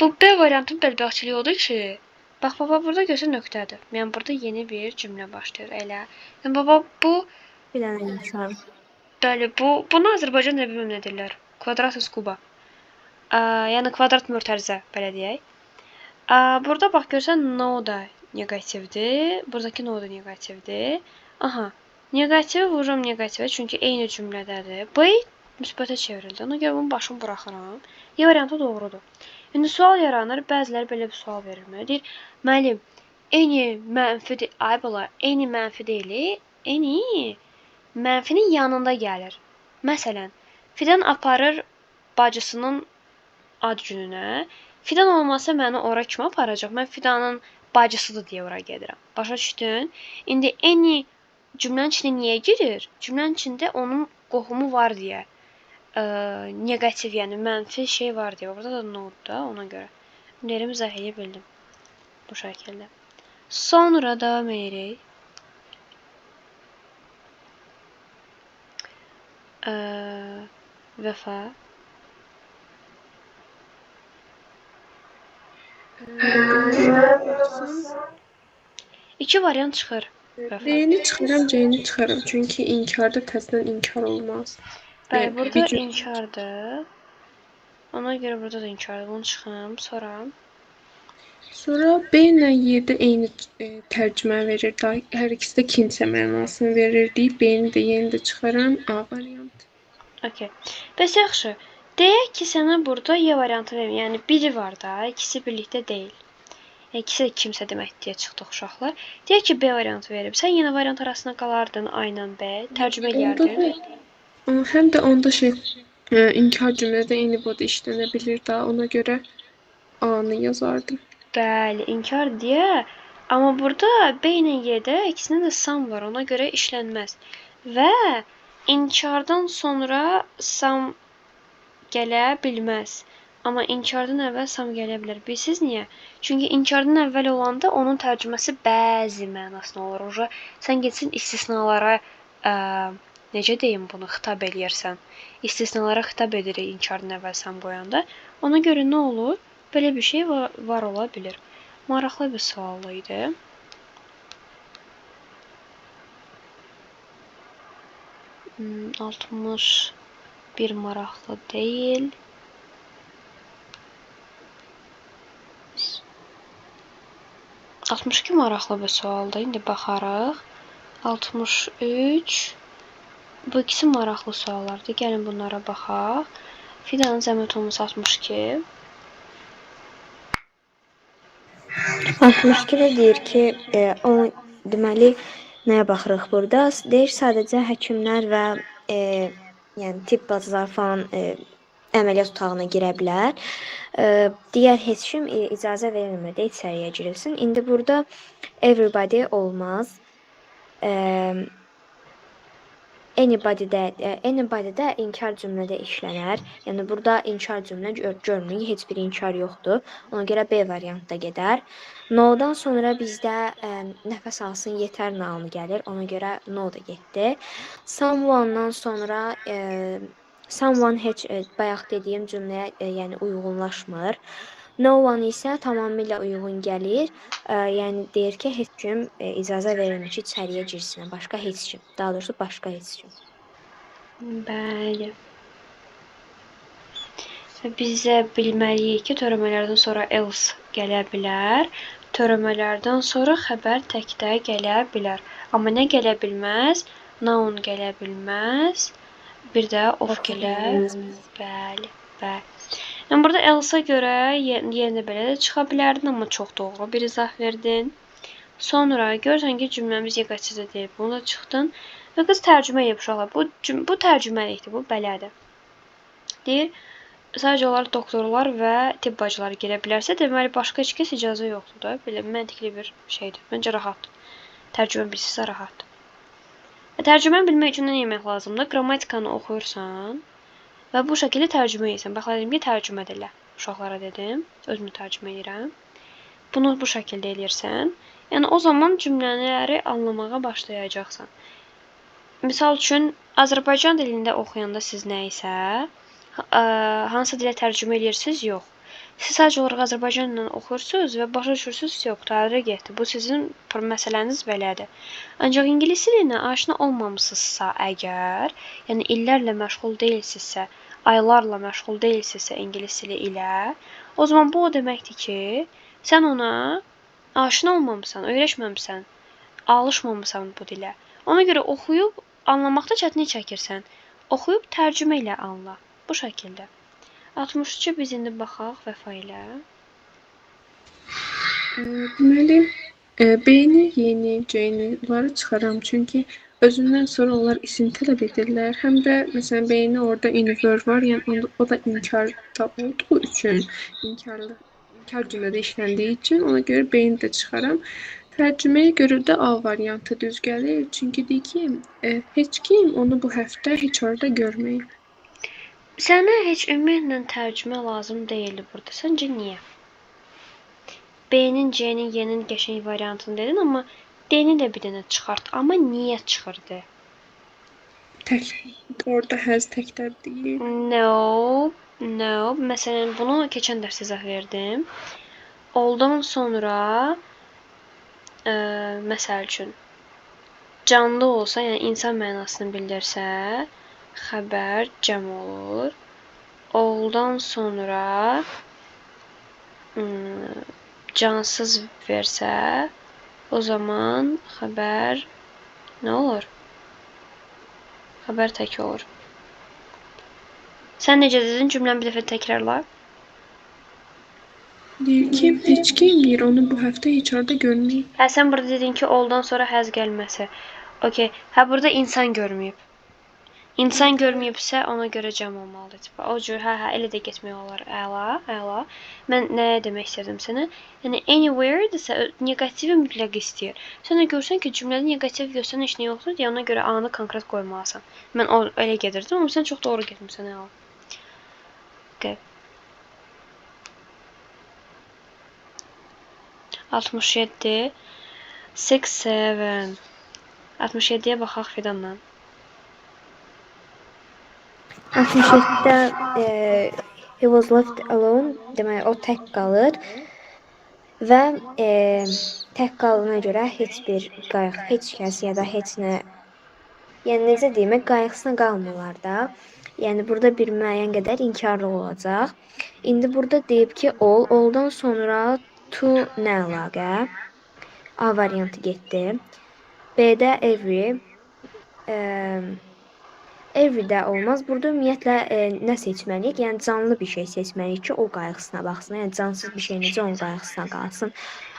Bu B variantının bədbəxtçiliyi odur ki, bax baba burada götür nöqtədir. Yəni burada yeni bir cümlə başlayır elə. Yəni baba bu Bir dənə inkar. Bəli, bunu Azərbaycan dilində bilməm nə deyirlər. Kvadratus kuba. Yəni kvadrat mötərizə belə deyək. Burada bax görsən no da neqativdir. Buradakı no da neqativdir. Aha, neqativi vururam neqativə, çünki eyni cümlədədir. B müsbətə çevrildi. Ona görə bunun başını buraxıram. Y variantı doğrudur. İndi sual yaranır. Bəziləri belə bir sual verir mənə. Deyir, müəllim, eyni mənfidir. Ay bala, eyni mənfi deyil. Eyni mənfinin yanında gəlir. Məsələn, Fidan aparır bacısının ad gününə. Fidan olmasa məni ora kim aparacaq? Mən Fidanın bacısıdır deyə ora gedirəm. Başa düşdün? İndi eyni cümlənin içinə niyə girir? Cümlənin içində onun qohumu var deyə. Neqativ, yəni mənfi şey var deyə. Burada da not da ona görə. Deyirəm, izah edə bildim. Bu şəkildə. Sonra davam edirik. Vəfa. İki variant çıxır. D-ni çıxıram, C-ni çıxıram. Çünki inkarda təzədən inkar olmaz. Bəli, burada inkardır. Ona görə burada da inkardır. Bunu çıxım. Sonra. Sonra B ilə Y-də eyni tərcümə verir. Hər ikisi də kimsə mənasını verir deyib B-ni də Y-ni də çıxaram. A variantı. Okay. Bəs yaxşı. Deyək ki, sənə burada Y variantı verim. Yəni biri var da, ikisi birlikdə deyil. Yəni ikisi də kimsə demək deyə çıxdıq uşaqlar. Deyək ki, B variantı verib. Sən yenə variant arasında qalardın A ilə B. Tərcümə Onda eləyərdin. da həm də onda şey inkar cümlədə anybody işlənə bilir də, ona görə A-nı yazardım. Bəli, inkar deyə. Amma burada B ilə Y-də ikisində də some var, ona görə işlənməz. Və inkardan sonra some gələ bilməz. Amma inkardan əvvəl some gələ bilər. Bilirsiniz niyə? Çünki inkardan əvvəl olanda onun tərcüməsi bəzi mənasına olur. Uje sən getsin istisnalara, necə deyim bunu, xitab eləyirsən. İstisnalara xitab edirik inkardan əvvəl some qoyanda. Ona görə nə olur? Belə bir şey var ola bilir. Maraqlı bir sual idi. 61 maraqlı deyil. 62 maraqlı bir sualdır. İndi baxarıq. 63. Bu ikisi maraqlı suallardır. Gəlin bunlara baxaq. Fidanın zəhmət olmasa 62. 62-də deyir ki, onu deməli nəyə baxırıq burada? Deyir sadəcə həkimlər və yəni tibb bacılar falan əməliyyat otağına girə bilər. Digər heç kim icazə verilmir də içəriyə girilsin. İndi burada everybody olmaz. Anybody də inkar cümlədə işlənər. Yəni burada inkar cümlə görmürük, heç bir inkar yoxdur. Ona görə B variantı da gedər. No-dan sonra bizdə nəfəs alsın yetər noun gəlir. Ona görə no da getdi. Someone-dan sonra someone heç bayaq dediyim cümləyə yəni uyğunlaşmır. No one isə tamamilə uyğun gəlir. Yəni deyir ki, heç kim icazə verilmir ki, içəriyə girsin. Başqa heç kim. Daha doğrusu başqa heç kim. Bəli. Və biz də bilməliyik ki, törəmələrdən sonra else gələ bilər. Törəmələrdən sonra xəbər təkdə gələ bilər. Amma nə gələ bilməz? Noun gələ bilməz. Bir də of gələ. Bəli, bəli. Yəni burada else-a görə yenə də belə də çıxa bilərdin, amma çox doğru bir izah verdin. Sonra görürsən ki, cümləmiz YQSC-də deyil. Bunu da çıxdın. Və qız tərcümə edib uşaqlar. Bu tərcüməlikdir, bu belədir. Deyir, sadəcə olaraq doktorlar və tibb bacıları girə bilərsə, deməli başqa heç kəs icazə yoxdur da. Belə məntiqli bir şeydir. Məncə rahatdır. Tərcümə bilirsinizsə rahatdır. Tərcümə bilmək üçün nə etmək lazımdır? Qrammatikanı oxuyursan və bu şəkildə tərcümə edirsən. Bax, dedim ki, tərcümə də elə. Uşaqlara dedim. Özümü tərcümə edirəm. Bunu bu şəkildə eləyirsən. Yəni o zaman cümlələri anlamağa başlayacaqsan. Misal üçün, Azərbaycan dilində oxuyanda siz nə isə, hansı dilə tərcümə eləyirsiniz? Yox. Siz sadəcə olaraq Azərbaycan dilində oxuyursunuz və başa düşürsünüz ki, yox, qurtardı, getdi. Bu sizin məsələniz belədir. Ancaq ingilis dilinə aşina olmamısınızsa əgər, yəni illərlə məşğul deyilsinizsə, aylarla məşğul deyilsinizsə ingilis dili ilə, o zaman bu o deməkdir ki, sən ona aşina olmamısan, öyrəşməmisən, alışmamısan bu dilə. Ona görə oxuyub anlamaqda çətinlik çəkirsən. Oxuyub tərcümə ilə anla. Bu şəkildə. 63-ə biz indi baxaq Vəfa ilə. Deməli, B-ni, Y-ni, C-ni bunları çıxaram. Çünki özündən sonra onlar isim tələb edirlər. Həm də məsələn B-ni orada universe var, yəni onda, o da inkarda olduğu üçün, inkar cümlədə işləndiyi üçün ona görə B-ni də çıxaram. Tərcüməyə görə də A variantı düz gəlir. Çünki deyir ki, heç kim onu bu həftə heç orada görməyib. Sənə heç ümumiyyətlə tərcümə lazım deyildi burada. Səncə niyə? B-nin, C-nin, Y-nin qəşəng variantını dedin, amma D-ni də bir dənə çıxart. Amma niyə çıxırdı? Tək, orada has təklər deyil. No, no. Məsələn, bunu keçən dərs izah verdim. Oldan sonra, məsəl üçün, canlı olsa, yəni insan mənasını bildirsə, xəbər cəm olur. Oldan sonra cansız versə, o zaman xəbər nə olur? Xəbər tək olur. Sən necə dedin? Cümləni bir dəfə təkrarla. Deyir ki, heç kim deyir onu bu həftə heç harda görməyib. Hə, sən burada dedin ki, alldan sonra has gəlməsi. Okey. Hə, burada insan görməyib. İnsan görməyibsə, ona görə cəm olmalıdır. Tipa. O cür, hə, hə, elə də getmək olar. Əla, əla. Mən nə demək istədim sənə? Yəni anywhere-dirsə neqativi mütləq istəyir. Sən də görsən ki, cümlədə neqativ göstərən heç nə yoxdur deyə ona görə A-nı konkret qoymalısan. Mən o elə gedirdim, amma sən çox doğru getmisən, əla. Okay. 67 6 7 67-yə baxaq Fidanla. 67-də he was left alone, demək o tək qalır və tək qaldığına görə heç bir qayıq, heç kəs ya da heç nə, yəni necə deyim, qayğısına qalmırlar da. Yəni burada bir müəyyən qədər inkarlıq olacaq. İndi burada deyib ki, all, alldan sonra to nə əlaqə? A variantı getdi. B-də every, every də olmaz. Burada ümumiyyətlə nə seçməliyik? Yəni canlı bir şey seçməliyik ki, o qayğısına baxsın. Yəni cansız bir şey necə onun qayğısına qalsın?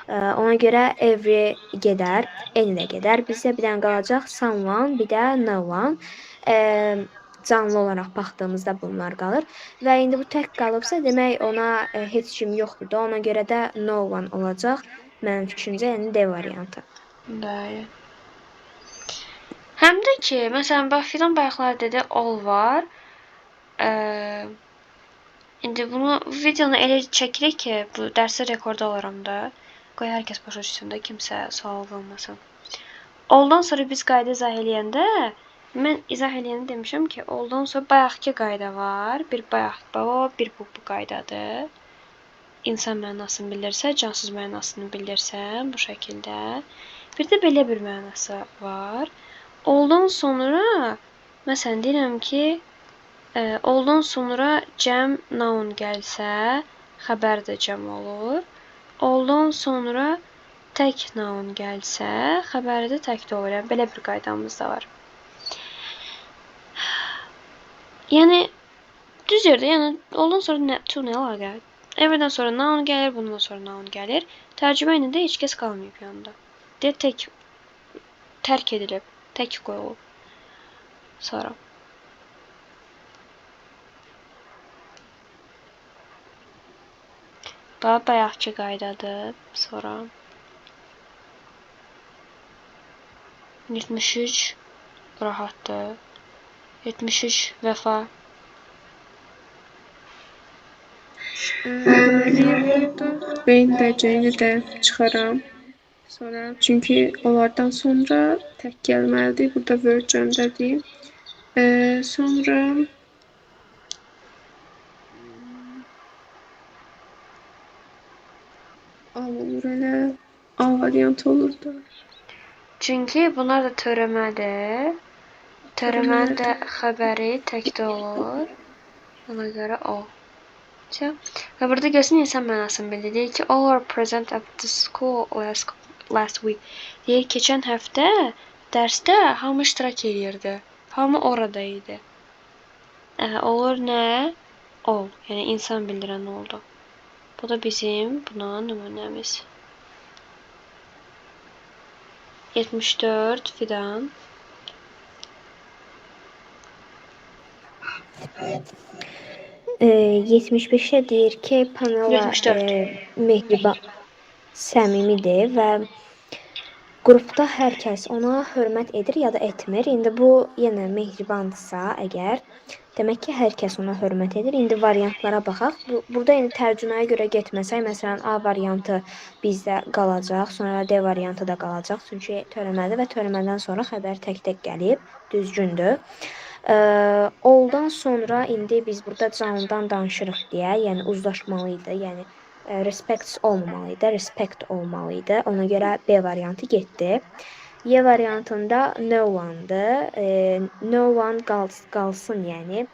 Ona görə every gedər, any də gedər. Bizə bir dənə qalacaq someone, bir də no one. Canlı olaraq baxdığımızda bunlar qalır. Və indi bu tək qalıbsa, demək ona heç kim yoxdur da. Ona görə də no one olacaq. Mənim fikrimcə, yəni D variantı. Bəli. Həm də ki, məsələn, bax Fidan bayaqlar dedi all var. İndi bunu bu videonu elə çəkirik ki, bu dərsi rekorda alıram da. Qoy hər kəs başa düşsün də, kimsə sual qalmasın. Alldan sonra biz qayda izah eləyəndə, mən izah eləyəndə demişəm ki, alldan sonra bayaqki qayda var. Bir bayaq bu, bir bu qaydadır. İnsan mənasını bilirsə, cansız mənasını bilirsə bu şəkildə. Bir də belə bir mənası var. Alldan sonra, məsələn, deyirəm ki, alldan sonra cəm noun gəlsə, xəbər də cəm olur. Alldan sonra tək noun gəlsə, xəbəri də təkdə olur. Yəni, belə bir qaydamız da var. Yəni, düz yerdə, yəni, alldan sonra nə, to nə əlaqə? Everydən sonra noun gəlir, bundan sonra noun gəlir. Tərcümə ilə də heç kəs qalmayıb yanında. Deyə tək tərk edilib, tək qoyulub. Sonra. Bax, bayaqki qaydadır. Sonra. 73 rahatdır. 73 Vəfa. Deməli, burada B-ni də C-ni də çıxaram. Sonra, çünki onlardan sonra tək gəlməlidir. Burada were cəmdədir. Sonra A olur elə. A variantı olur da. Çünki bunlar da törəmədir. Törəmənin də xəbəri təkdə olur. Ona görə o. Və burada görsün insan mənasını bildir. Deyir ki, all are present at the school last week. Deyir, keçən həftə dərsdə hamı iştirak eləyirdi. Hamı orada idi. Olur nə? All. Yəni insan bildirən oldu. Bu da bizim buna nümunəmiz. 74 Fidan. 75-də deyir ki, Pamela 74. Mehriban, səmimidir və qrupda hər kəs ona hörmət edir ya da etmir. İndi bu yenə mehribandırsa əgər, demək ki, hər kəs ona hörmət edir. İndi variantlara baxaq. Burada indi tərcüməyə görə getməsək, məsələn, A variantı bizdə qalacaq, sonra D variantı da qalacaq. Çünki törəmədir və törəmədən sonra xəbər tək-tək gəlib, düzgündür. Alldan sonra indi biz burada canlıdan danışırıq deyə, yəni uzlaşmalı idi, yəni respects olmamalı idi, respect olmalı idi. Ona görə B variantı getdi. Y variantında no one-dır. No one qalsın, yəni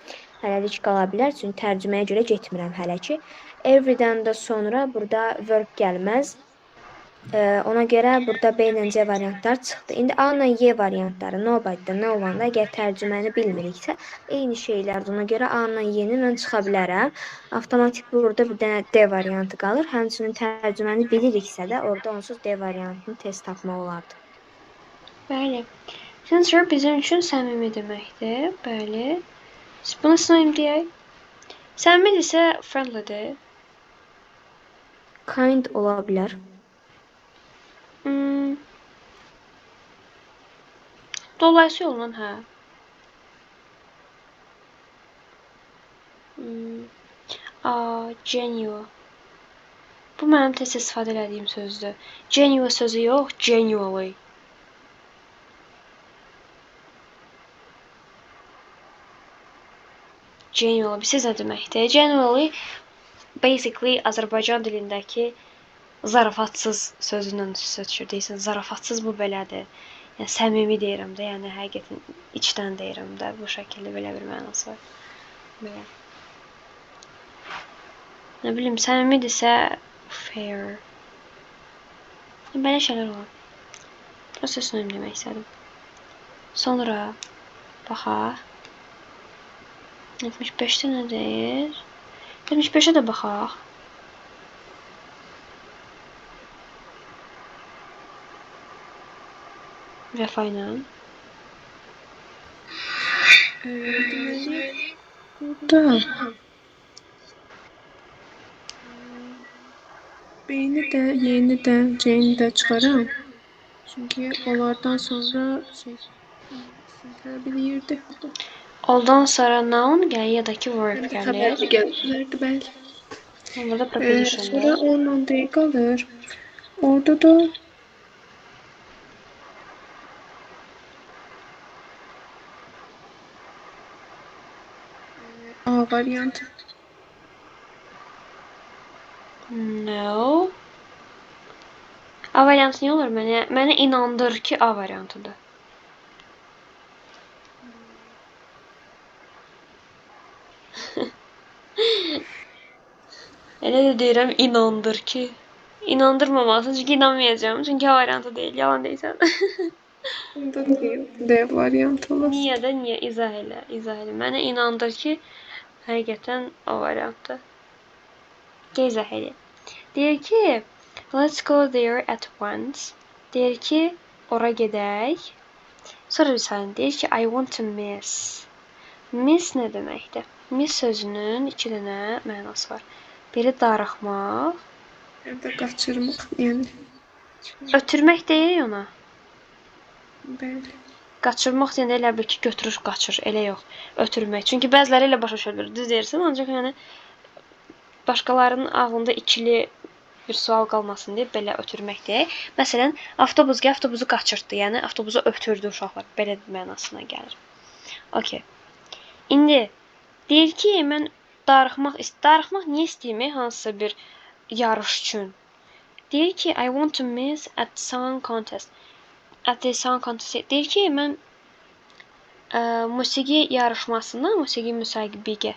hələlik qala bilər, çünki tərcüməyə görə getmirəm hələ ki. Every-dən də sonra burada verb gəlməz. Ona görə burada B ilə C variantlar çıxdı. İndi A ilə Y variantları nobody-da no one-da əgər tərcüməni bilmiriksə, eyni şeylərdir. Ona görə A ilə Y-ni mən çıxa bilərəm. Avtomatik burada bir dənə D variantı qalır. Həmçinin tərcüməni biliriksə də orada onsuz D variantını tez tapmaq olardı. Bəli. Sincere bizim üçün səmimi deməkdir. Bəli. Bunu sinonim deyək. Səmimi isə friendlydir. Kind ola bilər. Dolayısı yolla, hə. A, genuine. Bu mənim tez istifadə elədiyim sözdür. Genuine sözü yox, genuinely. Genuinely, bilirsiz nə deməkdir? Genuinely, basically, Azərbaycan dilindəki zarafatsız sözündən üst düşür. Deyirsən, zarafatsız bu belədir. Yəni, səmimi deyirəm də, yəni həqiqətən içdən deyirəm də, bu şəkildə belə bir mənası var. Belə. Nə bilim, səmimidirsə fair. Belə şeylər olar. Prosta sinonim demək istədim. Sonra baxaq. 75-də nə deyir? 75-ə də baxaq. Vəfa ilə. Deməli, burada B-ni də, Y-ni də, C-ni də çıxaram. Çünki onlardan sonra şey isim tələb eləyirdi. Ondan sonra noun gəlir ya da ki verb Həm də gəlir. xəbər də gələ bilərdi, bəli. Burada Sonra prepositiondur. onunla D qalır. Orada da A variantı. No. A variantı niyə olur? Mənə inandır ki, A variantıdır. Elə də deyirəm, inandır ki. İnandırmamalısan, çünki inanmayacağam. Çünki A variantı deyil, yalan deyirsən. Onda D variantı olar. Niyə də, niyə? İzah elə, izah elə. Mənə inandır ki, həqiqətən A variantı. Gəl izah elə. Deyir ki, let's go there at once. Deyir ki, ora gedək. Sonra bir saniyə deyir ki, I want to miss. Miss nə deməkdir? Miss sözünün iki dənə mənası var. Biri darıxmaq, Həm də qaçırmaq, yəni. Ötürmək deyirik ona. Bəli. Qaçırmaq deyəndə elə bil ki, götürür, qaçır. Elə yox. Ötürmək. Çünki bəziləri elə başa düşə bilər. Düz deyirsən, ancaq yəni başqalarının ağlında ikili bir sual qalmasın deyə belə ötürmək deyək. Məsələn, avtobus gəl, avtobusu qaçırtdı. Yəni avtobusu ötürdü uşaqlar. Belə mənasına gəlir. Okay. İndi deyir ki, mən darıxmaq niyə istəyirəm hansısa bir yarış üçün? Deyir ki, I want to miss at song contest. At the song contest. Deyir ki, mən musiqi yarışmasında, musiqi müsabiqə.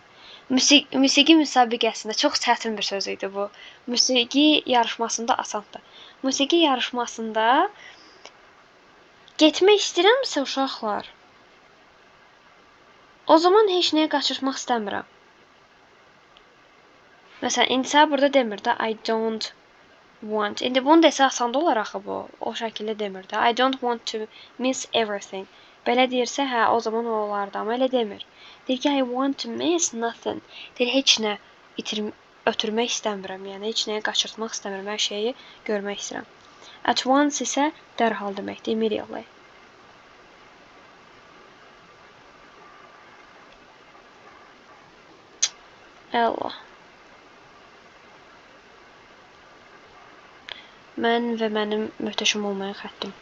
Musiqi müsabiqəsində çox çətin bir söz idi bu. Musiqi yarışmasında asandır. Musiqi yarışmasında getmək istəyirəmsə uşaqlar, o zaman heç nəyə qaçırtmaq istəmirəm. Məsələn, indi burada demir də I don't want. İndi bunu desə asan da olar axı bu. O şəkildə demir də. I don't want to miss everything. Belə deyirsə, hə, o zaman o olardı, amma elə demir. Deyir ki, I want to miss nothing. Deyir, heç nə ötürmək istəmirəm. Yəni, heç nəyə qaçırtmaq istəmirəm. Hər şeyi görmək istəyirəm. At once isə dərhal deməkdir. Immediately. Allah. Mən və mənim möhtəşəm olmayan xəttim.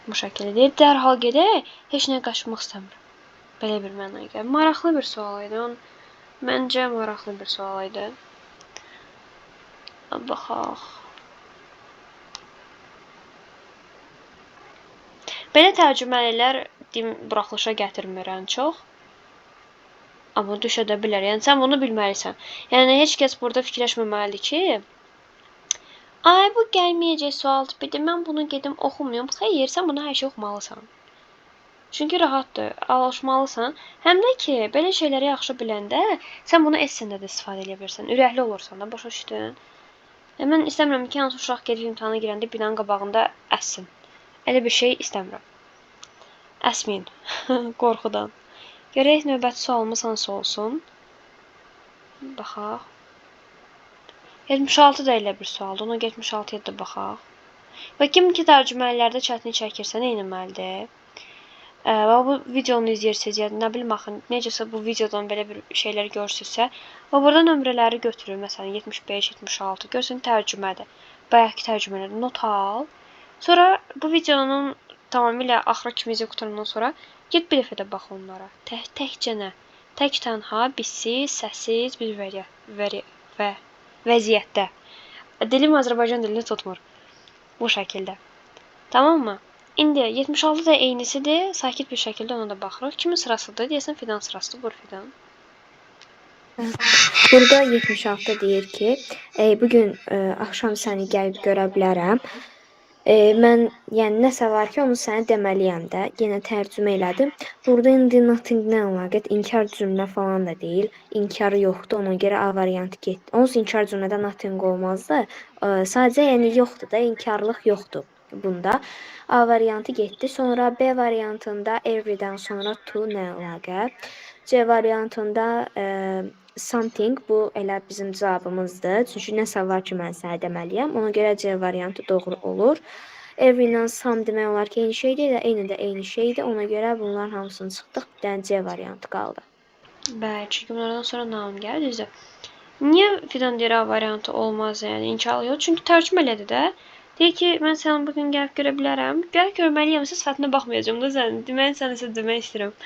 Bu şəkildə deyir. Dərhal gedək, heç nəyə qaçmaq istəmirəm. Belə bir mənaya gəlir. Maraqlı bir sual idi. Məncə maraqlı bir sual idi. Baxaq. Belə tərcümələr deyim, buraxılışa gətirmirəm çox. Amma düşə də bilər. Yəni sən bunu bilməlisən. Yəni heç kəs burada fikirləşməməlidir ki, Ay, bu gəlməyəcək sual tipidir. Mən bunu gedim oxumayım. Xeyr, sən bunu hər şey oxumalısan. Çünki rahatdır, alışmalısan. Həm də ki, belə şeyləri yaxşı biləndə sən bunu essende də istifadə edə bilirsən. Ürəkli olursan da, başa düşdün? Mən istəmirəm ki, hansı uşaq gedib imtahana girəndə binanın qabağında əssin. Elə bir şey istəmirəm. Əsməyin qorxudan. Görək növbəti sualımız hansı olsun. Baxaq. 76 da elə bir sualdır. Ona 76-ya da baxaq. Və kim ki tərcümələrdə çətinlik çəkirsə, nə etməlidir? Və bu videonu izləyirsiniz, ya nə bilim axı, necəsə bu videodan belə bir şeylər görürsünüzsə, və burada nömrələri götürün. Məsələn, 75, 76, görsən tərcümədir. Bayaqki tərcümələrdə not al. Sonra bu videonun tamamilə axıra kimi izləyib qurtarandan sonra get bir dəfə də bax onlara. Təkcənə, tək tənha, bizsiz, səssiz bir vəziyyətdə. Dilim Azərbaycan dilini tutmur. Bu şəkildə. Tamam mı? İndi 76 da eynisidir. Sakit bir şəkildə ona da baxırıq. Kimin sırasıdır? Deyəsən Fidan sırasıdır. Buyur Fidan. Burada 76 deyir ki, bugün axşam səni gəlib görə bilərəm. Mən yəni nəsə var ki, onu sənə deməliyəm də. Yenə tərcümə elədim. Burada indi nothing nə əlaqə? İnkar cümlə falan da deyil. İnkarı yoxdur. Ona görə A variantı getdi. Onsuz inkar cümlədə nothing olmazdı. Sadəcə yəni yoxdur da, inkarlıq yoxdur bunda. A variantı getdi. Sonra B variantında every'dən sonra to nə əlaqə? C variantında something, bu elə bizim cavabımızdır. Çünki nəsə var ki, mən sənə deməliyəm. Ona görə C variantı doğru olur. Every ilə some demək olar ki, eyni şeydir, elə eyni də eyni şeydir. Ona görə bunların hamısını çıxdıq. Bir dənə C variantı qaldı. Bəli, çünki bunlardan sonra noun gəlir, düzdür. Niyə Fidan deyir A variantı olmaz, yəni inkarlıq yox? Çünki tərcümə elədi də. Deyir ki, mən səni bugün gəlib görə bilərəm. Gəlib görməliyəmsə sifətinə baxmayacağam da sən. Mən sənə nəsə demək istəyirəm.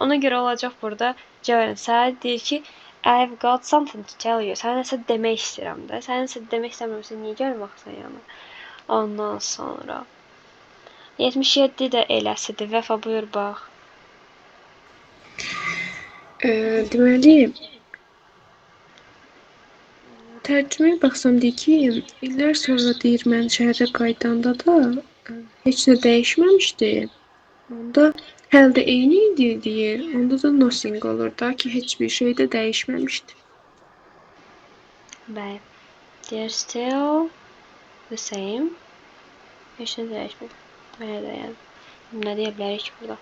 Ona görə olacaq burada C variantı. Sənə deyir ki, I've got something to tell you. Sənə nəsə demək istəyirəm də. Sənə nəsə demək istəmirəmsə niyə gəlmək yəni? Ondan sonra 77 də eləsidir. Vəfa buyur bax. Deməli, tərcüməyə baxsam deyir ki, illər sonra deyir mən şəhərə qayıdanda da heç nə dəyişməmişdi. Onda hələ də eyni idi deyir. Onda da nothing olur da ki, heç bir şey də dəyişməmişdi. Bəli. They're still the same. Heç nə dəyişmir. Belə də yəni. Nə deyə bilərik ki burada?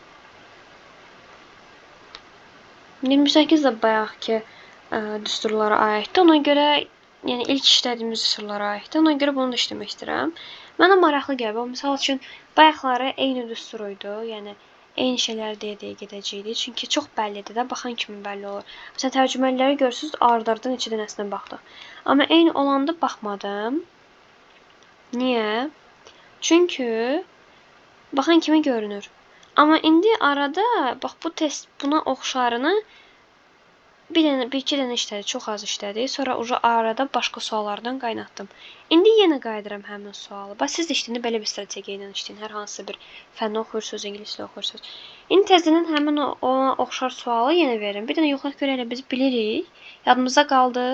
28 də bayaqki düsturlara aiddir. Ona görə, yəni ilk işlədiyimiz düsturlara aiddir. Ona görə bunu da işləmək istəyirəm. Mənə maraqlı gəlir. Misal üçün, bayaqları eyni düstur idi. Yəni eyni şeyləri deyə-deyə gedəcəkdik. Çünki çox bəllidir də, baxan kimi bəlli olur. Məsələn, tərcüməliləri görürsünüz, ard-arda neçə dənəsinə baxdıq. Amma eyni olanda baxmadım. Niyə? Çünki baxan kimi görünür. Amma indi arada, bax bu test buna oxşarını bir dənə, bir iki dənə işlədi, çox az işlədi. Sonra uca arada başqa suallardan qaynatdım. İndi yenə qayıdıram həmin sualı. Bax siz də işləyəndə belə bir strategiya ilə işləyin. Hər hansısa bir fənni oxuyursunuz, ingilis dili oxuyursunuz. İndi təzədən həmin ona oxşar sualı yenə verirəm. Bir dənə yoxlayaq görək elə biz bilirik. Yadımızda qaldı.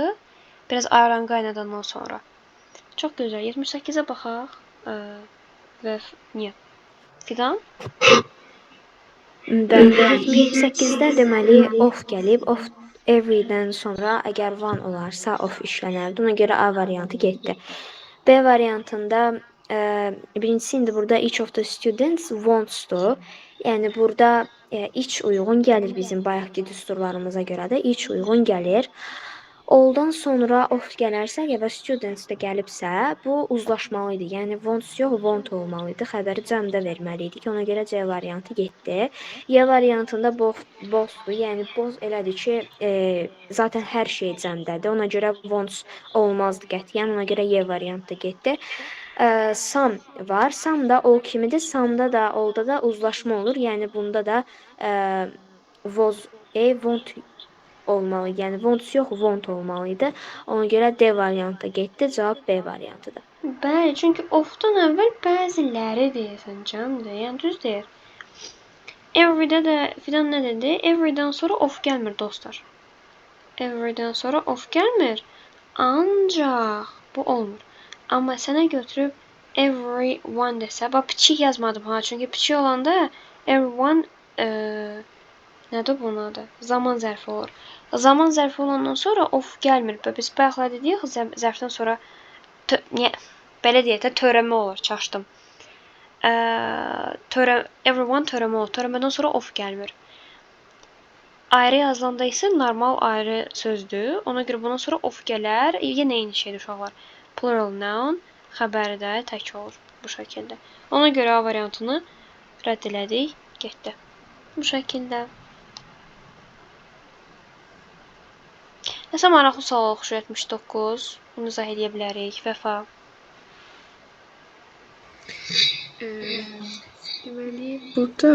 Biraz ayran qaynadandan sonra. Çox gözəl. 78-ə baxaq. Və niyə? Fidan? Bəli, 78-də deməli of gəlib. Of every'dən sonra əgər one olarsa of işlənərdi. Ona görə A variantı getdi. B variantında birincisi indi burada each of the students wants-tu. Yəni burada each uyğun gəlir bizim bayaqki düsturlarımıza görə də each uyğun gəlir. All'dan sonra of gələrsə və students də gəlibsə, bu uzlaşmalı idi. Yəni wants yox, want olmalı idi. Xəbəri cəmdə verməli idik. Ona görə C variantı getdi. Y variantında both'dur. Yəni both elədir ki, zaten hər şey cəmdədir. Ona görə wants olmazdı qətiyyən. Ona görə Y variantı da getdi. Some var. Some da all kimidir. Some'da da all'da da uzlaşma olur. Yəni bunda da was, want olmalı. Yəni wants yox, want olmalı idi. Ona görə D variantı getdi. Cavab B variantıdır. Bəli, çünki ofdan əvvəl bəziləri deyəsən cəmdir. Yəni düz deyir. Every'də də Fidan nə dedi? Every'dən sonra of gəlmir dostlar. Every'dən sonra of gəlmir. Ancaq bu olmur. Amma sənə götürüb everyone desə, bax piçik yazmadım ha, çünki piçik olanda everyone nədir bunun adı? Zaman zərfi olur. Zaman zərfi olandan sonra of gəlmir. Biz bayaqlar dedik, zərfdən sonra belə deyək də törəmə olur, çaşdım. Everyone törəmə olur. Törəmədən sonra of gəlmir. Ayrı yazılanda isə normal ayrı sözdür. Ona görə bundan sonra of gələr. Yenə eyni şeydir uşaqlar. Plural noun xəbəri də tək olur bu şəkildə. Ona görə A variantını rədd elədik, getdi. Bu şəkildə. Nəsə maraqlı sual oxşur 79. Bunu izah eləyə bilərik. Vəfa. Deməli, burada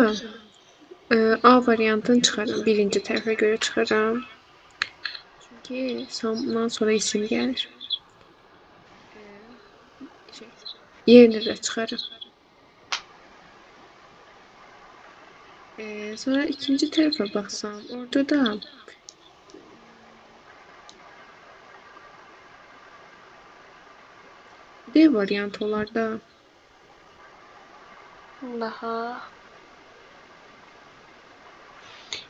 A variantını çıxaram. Birinci tərəfə görə çıxaram. Çünki some-dan sonra isim gəlir. Yerinə də çıxaram. Sonra ikinci tərəfə baxsam, orada da D variantı olar da. Baxaq.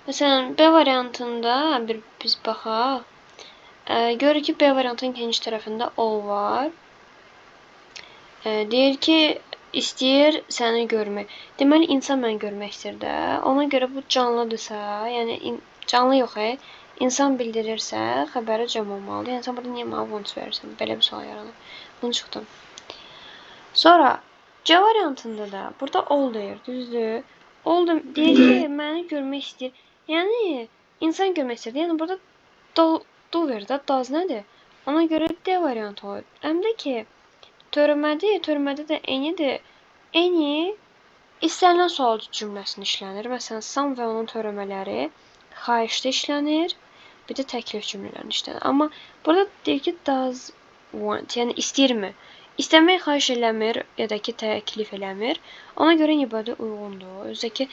Məsələn, B variantında bir biz baxaq. Görürük ki, B variantının ikinci tərəfində all var. Deyir ki, istəyir səni görmək. Deməli, insan məni görmək istəyir də. Ona görə bu canlıdırsa, yəni canlı yox, insan bildirirsə, xəbəri cəm olmalıdır. Yəni, sən burada niyə mənə wants verirsən? Belə bir sual yaranır. Bunu çıxdım. Sonra C variantında da burada all deyir, düzdür? All deyir ki, məni görmək istəyir. Yəni, insan görmək istəyir. Yəni, burada do verir də, does nədir? Ona görə D variantı olur. Həm də ki, törəmədir, törəmədə də eynidir. Eyni istənilən sual cümləsində işlənir. Məsələn, some və onun törəmələri xahişdə işlənir, bir də təklif cümlələrində işlənir. Amma burada deyir ki, does want, yəni istəyirmi? İstəmək xahiş eləmir, ya da ki, təklif eləmir. Ona görə anybody uyğundur. Özü də ki,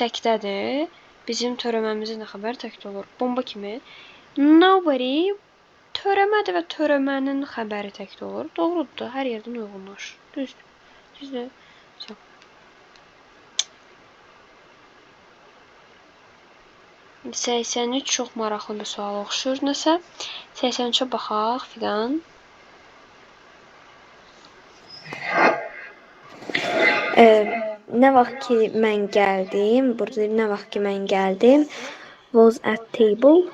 təkdədir. Bizim törəməmizin də xəbəri təkdə olur. Bomba kimi. Nobody törəmədir və törəmənin xəbəri təkdə olur. Doğrudur, hər yerdən uyğunlaşır. Düzdür. Düzdür. 83 çox maraqlı bir sual oxşur nəsə. 83-ə baxaq filan. Nə vaxt ki mən gəldim, burada nə vaxt ki mən gəldim, was at table.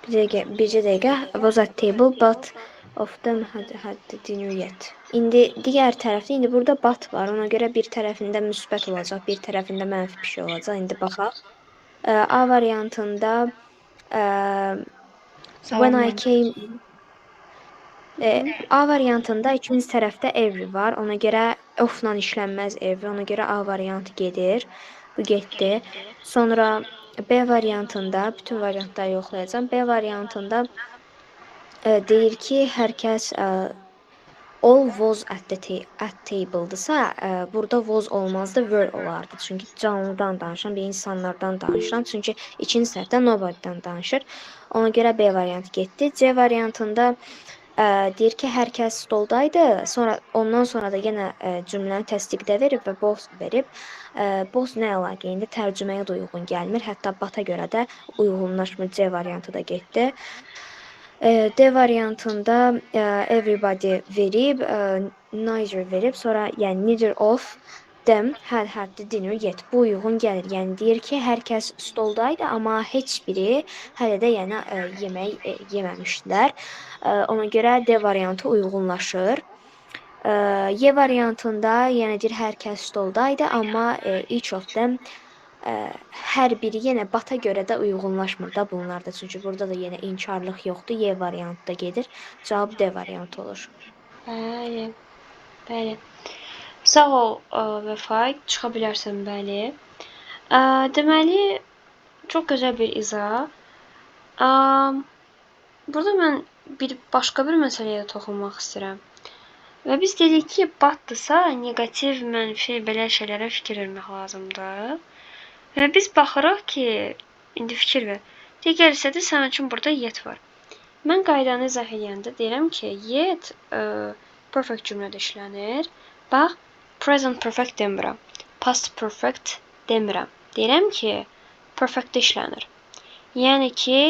Bircə dəqiqə, was at table, but of them had the dinner yet. İndi digər tərəfdə, indi burada but var, ona görə bir tərəfində müsbət olacaq, bir tərəfində mənfi bir şey olacaq. İndi baxaq. A variantında when I came... A variantında ikinci tərəfdə every var, ona görə of-la işlənməz every, ona görə A variantı gedir. Bu getdi. Sonra B variantında, bütün variantları yoxlayacağam. B variantında deyir ki, hər kəs all was at table'dırsa, burada was olmazdı, were olardı. Çünki canlıdan danışan, bir insanlardan danışıram. Çünki ikinci tərəfdə nobody'dan danışır. Ona görə B variantı getdi. C variantında deyir ki, hər kəs stoldaydı. Sonra, ondan sonra da yenə cümləni təsdiqdə verib və both verib. Both nə əlaqə? İndi tərcüməyə də uyğun gəlmir. Hətta but-a görə də uyğunlaşmır. C variantı da getdi. D variantında everybody verib, neither verib, sonra yəni neither of them had had the dinner yet. Bu uyğun gəlir. Yəni deyir ki, hər kəs stoldaydı, amma heç biri hələ də yəni yemək yeməmişdilər. Ona görə D variantı uyğunlaşır. Y variantında yəni deyir hər kəs stoldaydı, amma each of them hər biri yenə but-a görə də uyğunlaşmır da bunlarda. Çünki burada da yenə inkarlıq yoxdur. Y variantı da gedir. Cavab D variantı olur. Bəli. Bəli. Sağ ol Vəfa, çıxa bilərsən, bəli. Deməli, çox gözəl bir izah. Burada mən bir başqa bir məsələyə toxunmaq istəyirəm. Və biz dedik ki, but-dırsa, neqativ, mənfi belə şeylərə fikir vermək lazımdır. Və biz baxırıq ki, indi fikir ver. Digər hissədə sənin üçün burada yet var. Mən qaydanı izah edəndə deyirəm ki, yet perfect cümlədə işlənir. Bax, present perfect demirəm. Past perfect demirəm. Deyirəm ki, perfect işlənir. Yəni ki,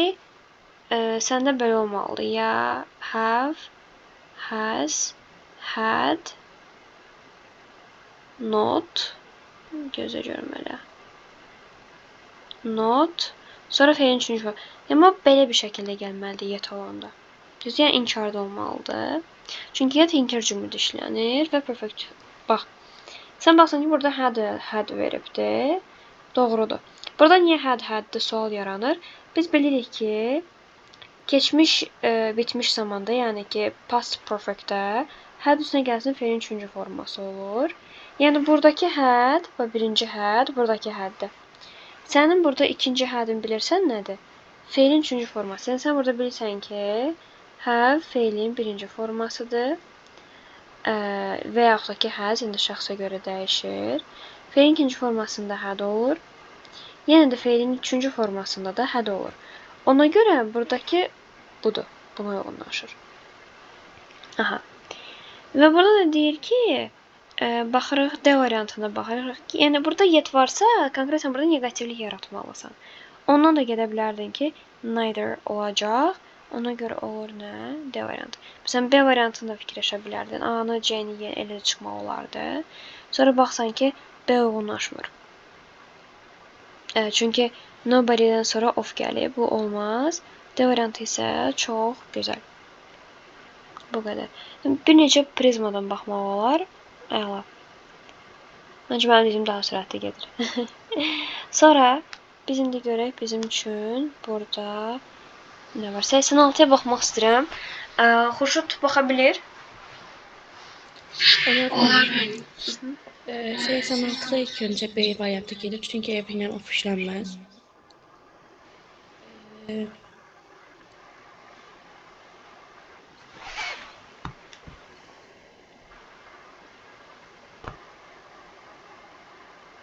səndə belə olmalıdır. Ya have, has, had, not, gözə görüm elə. Not, sonra feilin üçüncü forması. Amma belə bir şəkildə gəlməlidir yet olanda. Düz, yəni inkarda olmalıdır. Çünki yet inkar cümlədə işlənir və perfect. Bax, sən baxsan ki, burada had veribdir. Doğrudur. Burada niyə had haddir sual yaranır? Biz bilirik ki, keçmiş bitmiş zamanda, yəni ki, past perfect-də had üstünə gəlsin feilin üçüncü forması olur. Yəni buradakı had, bu birinci had, buradakı haddir. Sənin burada ikinci hadin bilirsən nədir? Feilin üçüncü forması. Yəni sən burada bilirsən ki, have feilin birinci formasıdır. Və yaxud da ki, has indi şəxsə görə dəyişir. Feilin ikinci formasında had olur. Yenə də feilin üçüncü formasında da had olur. Ona görə buradakı budur. Buna uyğunlaşır. Aha. Və burada da deyir ki, baxırıq D variantına baxırıq ki, yəni burada yet varsa, konkretən burada neqativlik yaratmalısan. Ondan da gedə bilərdin ki, neither olacaq. Ona görə olur nə? D variantı. Məsələn, B variantını da fikirləşə bilərdin. A-nı, C-ni elə çıxmaq olardı. Sonra baxsan ki, B uyğunlaşmır. Çünki nobody-dən sonra of gəlib. Bu olmaz. D variantı isə çox gözəl. Bu qədər. Bir neçə prizmadan baxmaq olar. Əla. Məncə mənim dediyim daha sürətli gedir. Sonra biz indi görək bizim üçün burada nə var? 86-ya baxmaq istəyirəm. Xurşud baxa bilir. Olar. 86-da ilk öncə B variantı gedir. Çünki ev ilə of işlənməz.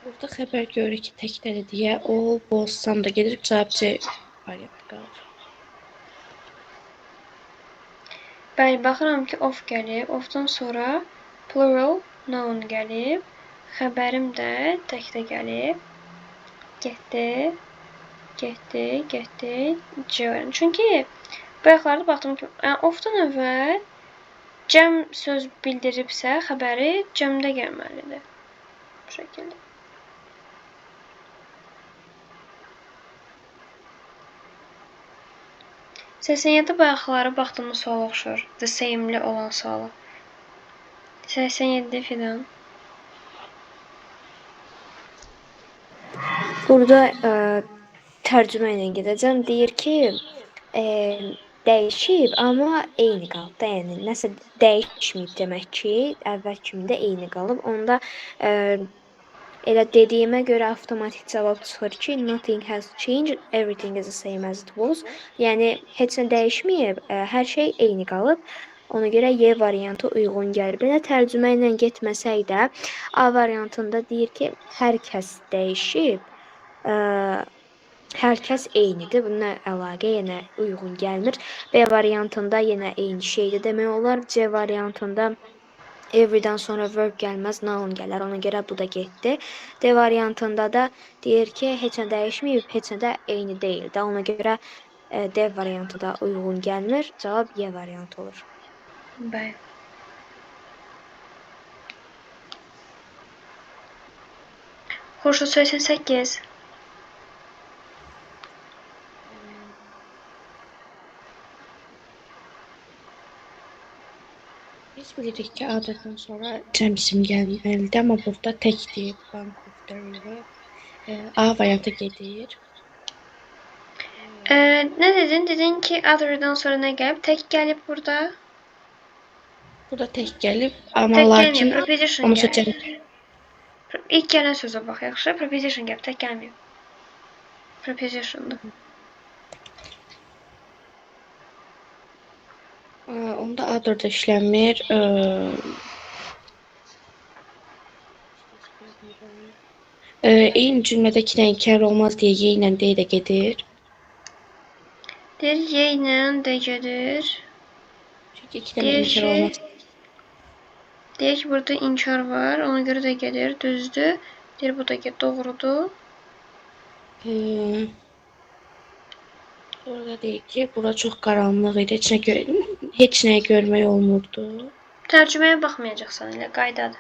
Burada xəbər görürük ki, təkdədir deyə all, both, some da gedir. Cavab C variantı qalır. Bəli, baxıram ki, of gəlib. Ofdan sonra plural noun gəlib. Xəbərim də təkdə gəlib. Getdi, getdi, getdi. C variantı. Çünki bayaqlarda baxdım ki, yəni ofdan əvvəl cəm söz bildiribsə, xəbəri cəmdə gəlməlidir. Bu şəkildə. 87 bayaqları baxdığımız suala oxşur. The same-li olan suala. 87 Fidan. Burada tərcümə ilə gedəcəm. Deyir ki, dəyişib, amma eyni qalıb da. Yəni nəsə dəyişməyib demək ki, əvvəl kimi də eyni qalıb. Onda elə dediyimə görə avtomatik cavab çıxır ki, nothing has changed, everything is the same as it was. Yəni heç nə dəyişməyib, hər şey eyni qalıb. Ona görə Y variantı uyğun gəlir. Belə tərcümə ilə getməsək də A variantında deyir ki, hər kəs dəyişib, hər kəs eynidir. Bununla əlaqə yenə uyğun gəlmir. B variantında yenə eyni şeydir demək olar. C variantında everydən sonra verb gəlməz, noun gələr. Ona görə bu da getdi. D variantında da deyir ki, heç nə dəyişməyib, heç nə də eyni deyil də. Ona görə D variantı da uyğun gəlmir. Cavab Y variantı olur. Bəli. Xurşud 88. Biz bilirik ki, adətdən sonra cəm isim gəlməlidir, amma burada təkdir, bank of the river. A variantı gedir. Nə dedin? Dedin ki, other'dan sonra nə gəlib? Tək gəlib burada. Burada tək gəlib, amma Tək lakin gəlməyib, preposition olmasa gəlib. cəm. İlk gələn sözə bax, yaxşı. Preposition gəlib, tək gəlməyib. Prepositiondur. Onda other da işlənmir. Eyni cümlədə iki dənə inkar olmaz deyə Y ilə D də gedir. Deyir Y ilə D gedir. Çünki iki dənə Deyir inkar ki, olması. Deyir ki, burada inkar var. Ona görə də gedir. Düzdür. Deyir bu da doğrudur. Sonra deyir ki, bura çox qaranlıq idi. Heç nə görmək olmurdu. Tərcüməyə baxmayacaqsan elə, qaydadır.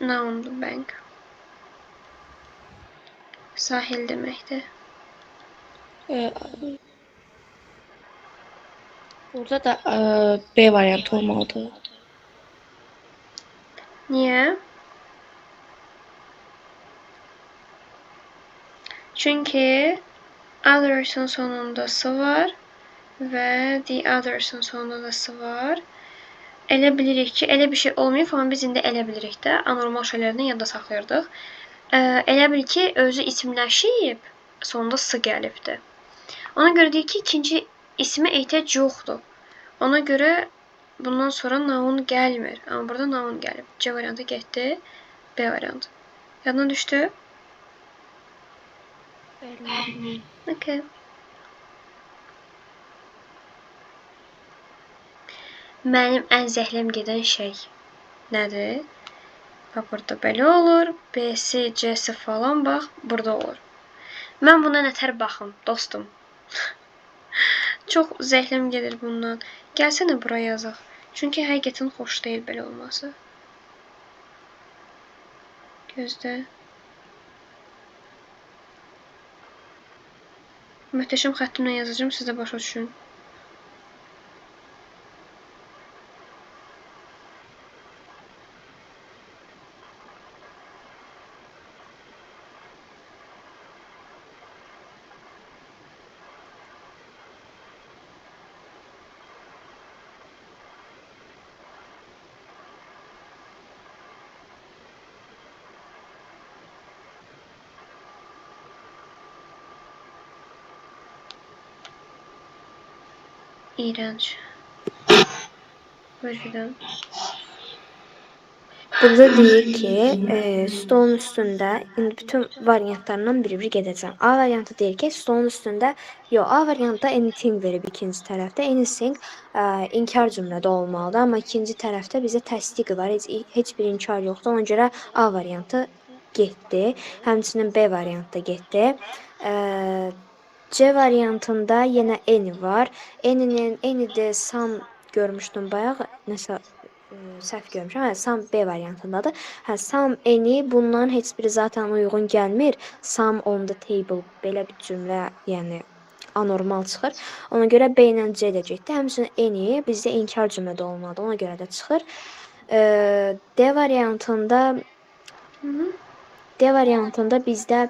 Noun bank. Sahil deməkdir. Burada da B variantı olmalıdır. Niyə? Çünki others'ın sonunda s var və the others'ın sonunda da s var. Elə bilirik ki, elə bir şey olmayıb, amma biz indi elə bilirik də, anormal şeylərdən yadda saxlayırdıq. Elə bil ki, özü isimləşib, sonunda s gəlibdir. Ona görə deyir ki, ikinci ismə ehtiyac yoxdur. Ona görə bundan sonra noun gəlmir. Amma burada noun gəlib. C variantı getdi, B variantı. Yadına düşdü? Bəli. Okay. Mənim ən zəhləm gedən şey nədir? Bax, burada belə olur. B-si, C-si falan bax, burada olur. Mən buna nətər baxım, dostum? Çox zəhləm gedir bundan. Gəlsənə bura yazaq. Çünki həqiqətən xoş deyil belə olması. Gözlə. Möhtəşəm xəttimlə yazacağım, siz də başa düşün. İyrənc. Buyur Fidan. Burada deyir ki, stolun üstündə indi bütün variantlarından bir-bir gedəcəm. A variantı deyir ki, stolun üstündə yox, A variantda anything verib ikinci tərəfdə. Anything inkar cümlədə olmalıdır, amma ikinci tərəfdə bizə təsdiq var. Heç bir inkar yoxdur. Ona görə A variantı getdi. Həmçinin B variantı da getdi. C variantında yenə any var. Any-nin any-də some görmüşdüm bayaq. Nəsə səhv görmüşəm. Hə, some B variantındadır. Hə, some any bunların heç biri zaten uyğun gəlmir. Some on the table belə bir cümlə, yəni anormal çıxır. Ona görə B ilə C də getdi. Həmçinin any bizdə inkar cümlədə olmalıdır. Ona görə də çıxır. D variantında D variantında bizdə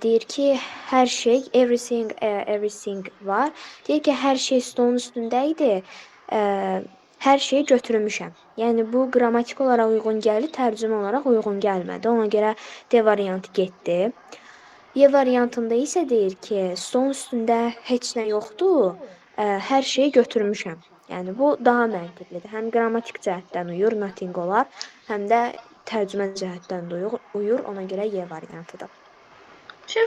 deyir ki, hər şey, everything, everything var. Deyir ki, hər şey stolun üstündə idi. Hər şeyi götürmüşəm. Yəni bu qrammatik olaraq uyğun gəldi, tərcümə olaraq uyğun gəlmədi. Ona görə D variantı getdi. Y variantında isə deyir ki, stolun üstündə heç nə yoxdur, hər şeyi götürmüşəm. Yəni bu daha məntiqlidir. Həm qrammatik cəhətdən uyur, nothing olar, həm də tərcümə cəhətdən də uyur. Ona görə Y variantıdır. Şey.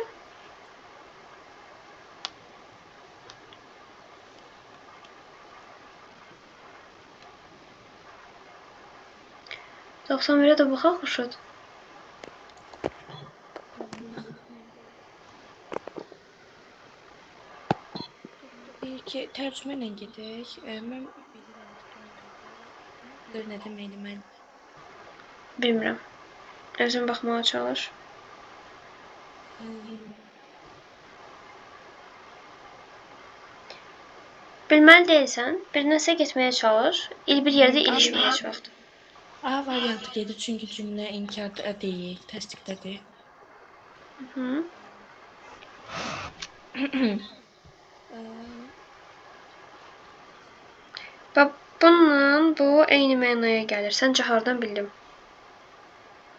91-ə də baxaq Xurşud. Deyir ki, tərcümə ilə gedək. Mən bilirəm. Bilir nə deməkdir mən. Bilmirəm. Özün baxmağa çalış. Bilməli deyilsən, bir nəsə getməyə çalış. Bir yerdə ilişməyə heç vaxt. A variantı gedir çünki cümlə inkarda deyil, təsdiqdədir. Hı. Bax, bununla bu eyni mənaya gəlir. Səncə hardan bildim?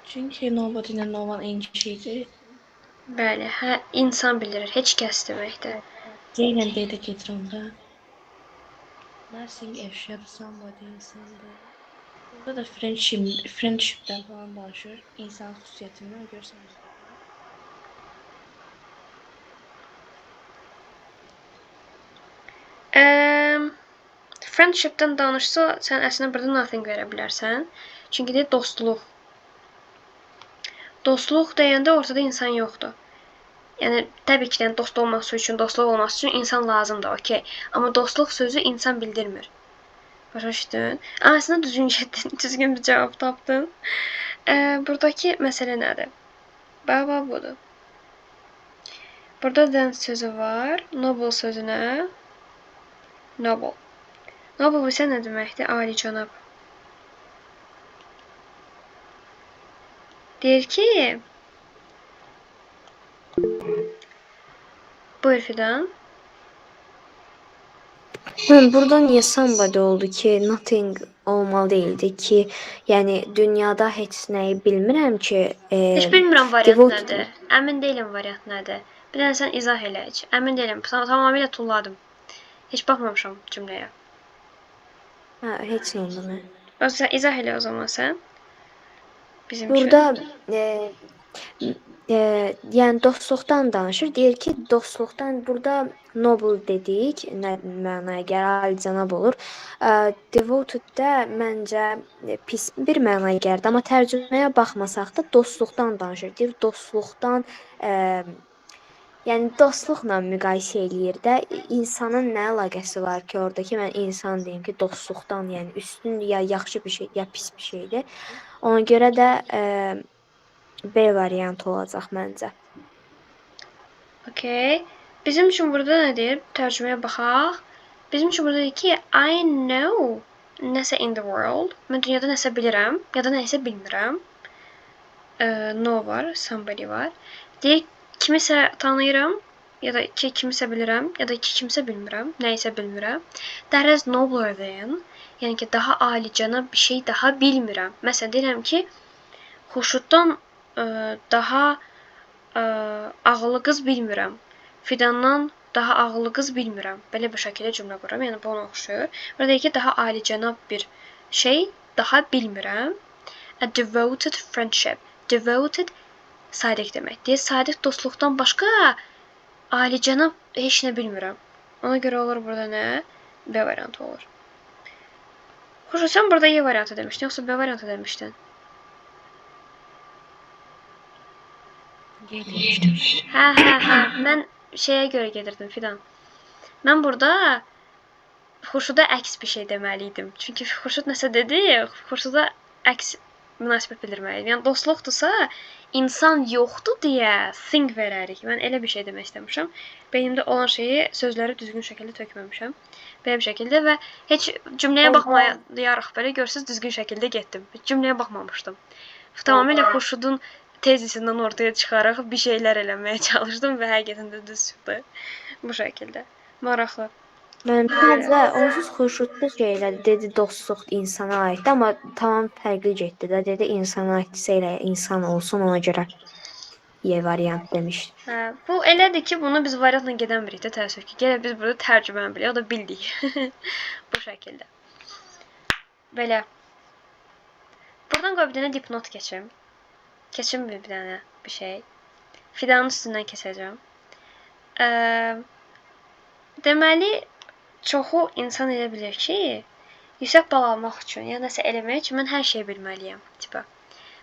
Çünki nobody ilə no one eyni şeydir. Bəli, hə, insan bildirir, heç kəs deməkdir. C ilə D də gedir onda. Nothing əşyadır, somebody insandır. Burada da friendship'dən falan danışır. İnsan xüsusiyyətindən ona görə somebody. Friendship'dən danışsa, sən əslində burada nothing verə bilərsən. Çünki deyir dostluq. Dostluq deyəndə ortada insan yoxdur. Yəni təbii ki, yəni dost olması üçün, dostluq olması üçün insan lazımdır, okey. Amma dostluq sözü insan bildirmir. Başa düşdün? Amma əslində düzgün getdin, düzgün bir cavab tapdın. Buradakı məsələ nədir? Baba budur. Burada than sözü var. Noble sözü nə? Noble. Noble isə nə deməkdir? Alicənab. Deyir ki, buyur Fidan. Burada niyə somebody oldu ki, nothing olmalı deyildi ki, yəni dünyada heç nəyi bilmirəm ki, Heç bilmirəm variant devoted nədir. Əmin deyiləm variant nədir. Bir dənə sən izah elə heç. Əmin deyiləm. Tamamilə tulladım. Heç baxmamışam cümləyə. Hə, heç nə olmalı. O sən izah elə o zaman sən. Bizim üçün. Burada yəni dostluqdan danışır. Deyir ki, dostluqdan burada noble dedik, nə mənaya gəlir, alicənab olur. Devoted də məncə pis bir mənaya gəldi, amma tərcüməyə baxmasaq da dostluqdan danışır. Deyir dostluqdan, yəni dostluqla müqayisə eləyir də. İnsanın nə əlaqəsi var ki, orada ki, mən insan deyim ki, dostluqdan, yəni üstün ya yaxşı bir şey, ya pis bir şeydir. Ona görə də B variantı olacaq məncə. Okay. Bizim üçün burada nə deyir? Tərcüməyə baxaq. Bizim üçün burada deyir ki, I know nəsə in the world. Mən dünyada nəsə bilirəm, ya da nəsə bilmirəm. Know var, somebody var. Deyir, kimisə tanıyıram, ya da ki, kimisə bilirəm, ya da ki, kimisə bilmirəm, nəyisə bilmirəm. That is nobler than, yəni ki, daha alicənab bir şey daha bilmirəm. Məsələn, deyirəm ki, Xurşuddan daha ağıllı qız bilmirəm. Fidandan daha ağıllı qız bilmirəm. Belə bir şəkildə cümlə qururam. Yəni bu ona oxşayır. Burada deyir ki, daha alicənab bir şey daha bilmirəm. A devoted friendship. Devoted sadiq demək. Deyir, sadiq dostluqdan başqa alicənab heç nə bilmirəm. Ona görə olur burada nə? B variantı olur. Xurşud, sən burada E variantı demişdin, yoxsa B variantı demişdin? Y demişdim. Hə. Mən şeyə görə gedirdim, Fidan. Mən burada Xurşuda əks bir şey deməli idim. Çünki Xurşud nəsə dedi, Xurşuda əks münasibət bildirməliydim. Yəni dostluqdursa, insan yoxdur deyə think verərik. Mən elə bir şey demək istəmişəm. Beynimdə olan şeyi, sözləri düzgün şəkildə tökməmişəm. Belə bir şəkildə və heç cümləyə baxmayaraq belə görsüz düzgün şəkildə getdim. Heç cümləyə baxmamışdım. Tamamilə Xurşudun tezisindən ortaya çıxaraq bir şeylər eləməyə çalışdım və həqiqətən də düz çıxdı. Bu şəkildə. Maraqlı. Mən məncə onsuz Xurşud da şey elədi, dedi dostluq insana aiddir, amma tamam fərqli getdi də, dedi insana aiddirsə elə insan olsun, ona görə Y variant demiş. Hə, bu elədir ki, bunu biz variantla gedən bilirik də, təəssüf ki. Gələ biz burada tərcüməni bilirik, o da bildik. Bu şəkildə. Belə. Buradan qoy bir dənə dipnot keçim. Keçim bir dənə bir şey. Fidanın üstündən keçəcəm. Deməli, çoxu insan elə bilir ki, yüksək bal almaq üçün, ya nəsə eləmək üçün mən hər şeyi bilməliyəm, tipə.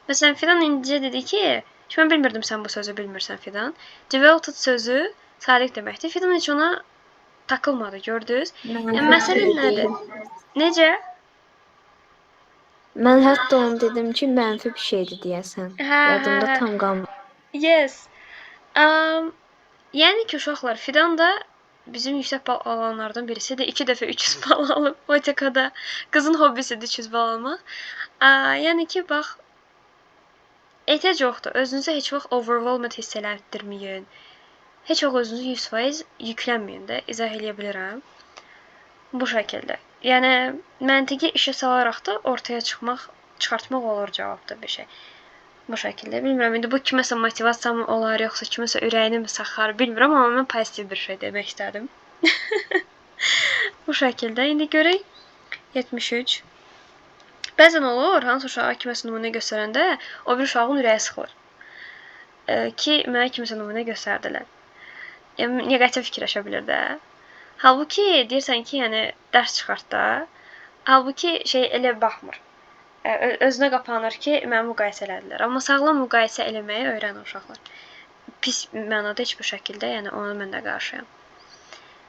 Məsələn, Fidan indicə dedi ki, mən bilmirdim sən bu sözü bilmirsən Fidan. Devoted sözü sadiq deməkdir. Fidan heç ona takılmadı, gördünüz? Yəni məsələ nədir? Necə? Mən hətta onu dedim ki, mənfi bir şeydir deyəsən. Hə, Yadımda hə. tam qalmır. Yes. Yəni ki, uşaqlar, Fidan da bizim yüksək bal alanlardan birisidir. 2 dəfə 300 bal alıb OTK-da. Qızın hobbisidir 300 bal almaq. Yəni ki, bax, ehtiyac yoxdur. Özünüzü heç vaxt overwhelmed hiss elətdirməyin. Heç vaxt özünüzü 100% yüklənməyin də, izah eləyə bilirəm. Bu şəkildə. Yəni məntiqi işə salaraq da ortaya çıxartmaq olur cavabda bir şey. Bu şəkildə. Bilmirəm, indi bu kiməsə motivasiya mı olar, yoxsa kiməsə ürəyini mi saxlar, bilmirəm, amma mən pozitiv bir şey demək istədim. Bu şəkildə. İndi görək. 73. Bəzən olur, hansı uşağa kiməsə nümunə göstərəndə o bir uşağın ürəyi sıxılır. Ki, mənə kiməsə nümunə göstərdilər. Yəni, neqativ fikirləşə bilər də. Halbuki, deyirsən ki, yəni, dərs çıxart da. Halbuki, şey elə baxmır. Özünə qapanır ki, məni müqayisə elədilər. Amma sağlam müqayisə eləməyi öyrənin uşaqlar. Pis mənada heç bir şəkildə, yəni ona mən də qarşıyam.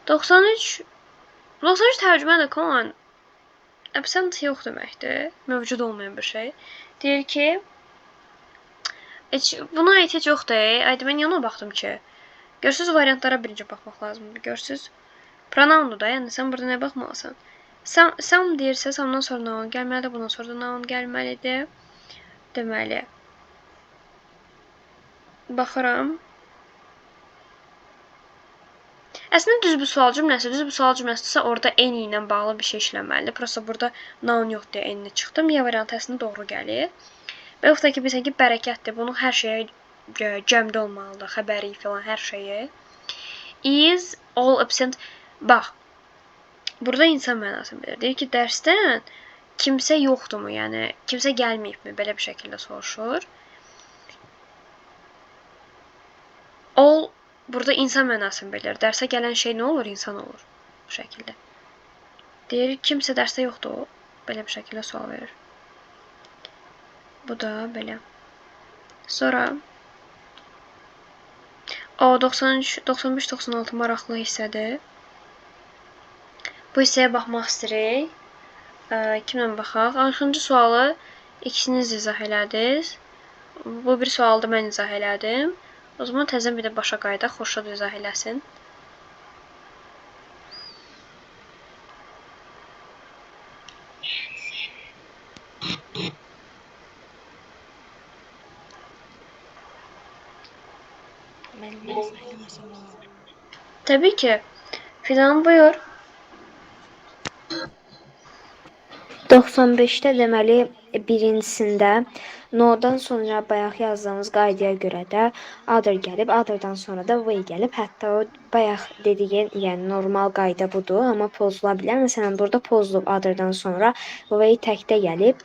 93 93 tərcümə də come on. Absent yox deməkdir. Mövcud olmayan bir şey. Deyir ki, heç buna ehtiyac yoxdur. Ay, mən niyə ona baxdım ki? Görürsüz, variantlara birinci baxmaq lazımdır. Görürsüz? Pronoundur da, yəni sən burada nəyə baxmalısan? Some deyirsə, some'dan sonra noun gəlməlidir, bundan sonra da noun gəlməlidir. Deməli, baxıram. Əslində düz bir sual cümləsi, düz bir sual cümləsidirsə orada any ilə bağlı bir şey işləməlidir. Prosta burada noun yox deyə any çıxdım. Y variantı əslində doğru gəlir. Və yoxsa ki, bilsən ki, bərəkətdir. Bunun hər şeyə cəmdə olmalıdır. Xəbəri filan hər şeyi. Is all absent. Bax, burada insan mənasını bilir. Deyir ki, dərsdən kimsə yoxdurmu? Yəni, kimsə gəlməyibmi? Belə bir şəkildə soruşur. All burada insan mənasını bilir. Dərsə gələn şey nə olur? İnsan olur. Bu şəkildə. Deyir, kimsə dərsdə yoxdur. Belə bir şəkildə sual verir. Bu da belə. Sonra o 93, 95, 96 maraqlı hissədir. Bu hissəyə baxmaq istəyirik. Kimlə baxaq? Axırıncı sualı ikisiniz izah elədiniz. Bu bir sualı da mən izah elədim. O zaman təzədən bir də başa qayıdaq. Xurşud izah eləsin. Müəllimə izah eləməsəm olar. Təbii ki. Fidan buyur. 95-də deməli birincisində no-dan sonra bayaq yazdığımız qaydaya görə də other gəlib, other-dan sonra da we gəlib. Hətta o bayaq dediyin, yəni normal qayda budur, amma pozula bilər. Məsələn, burada pozulub other-dan sonra we təkdə gəlib.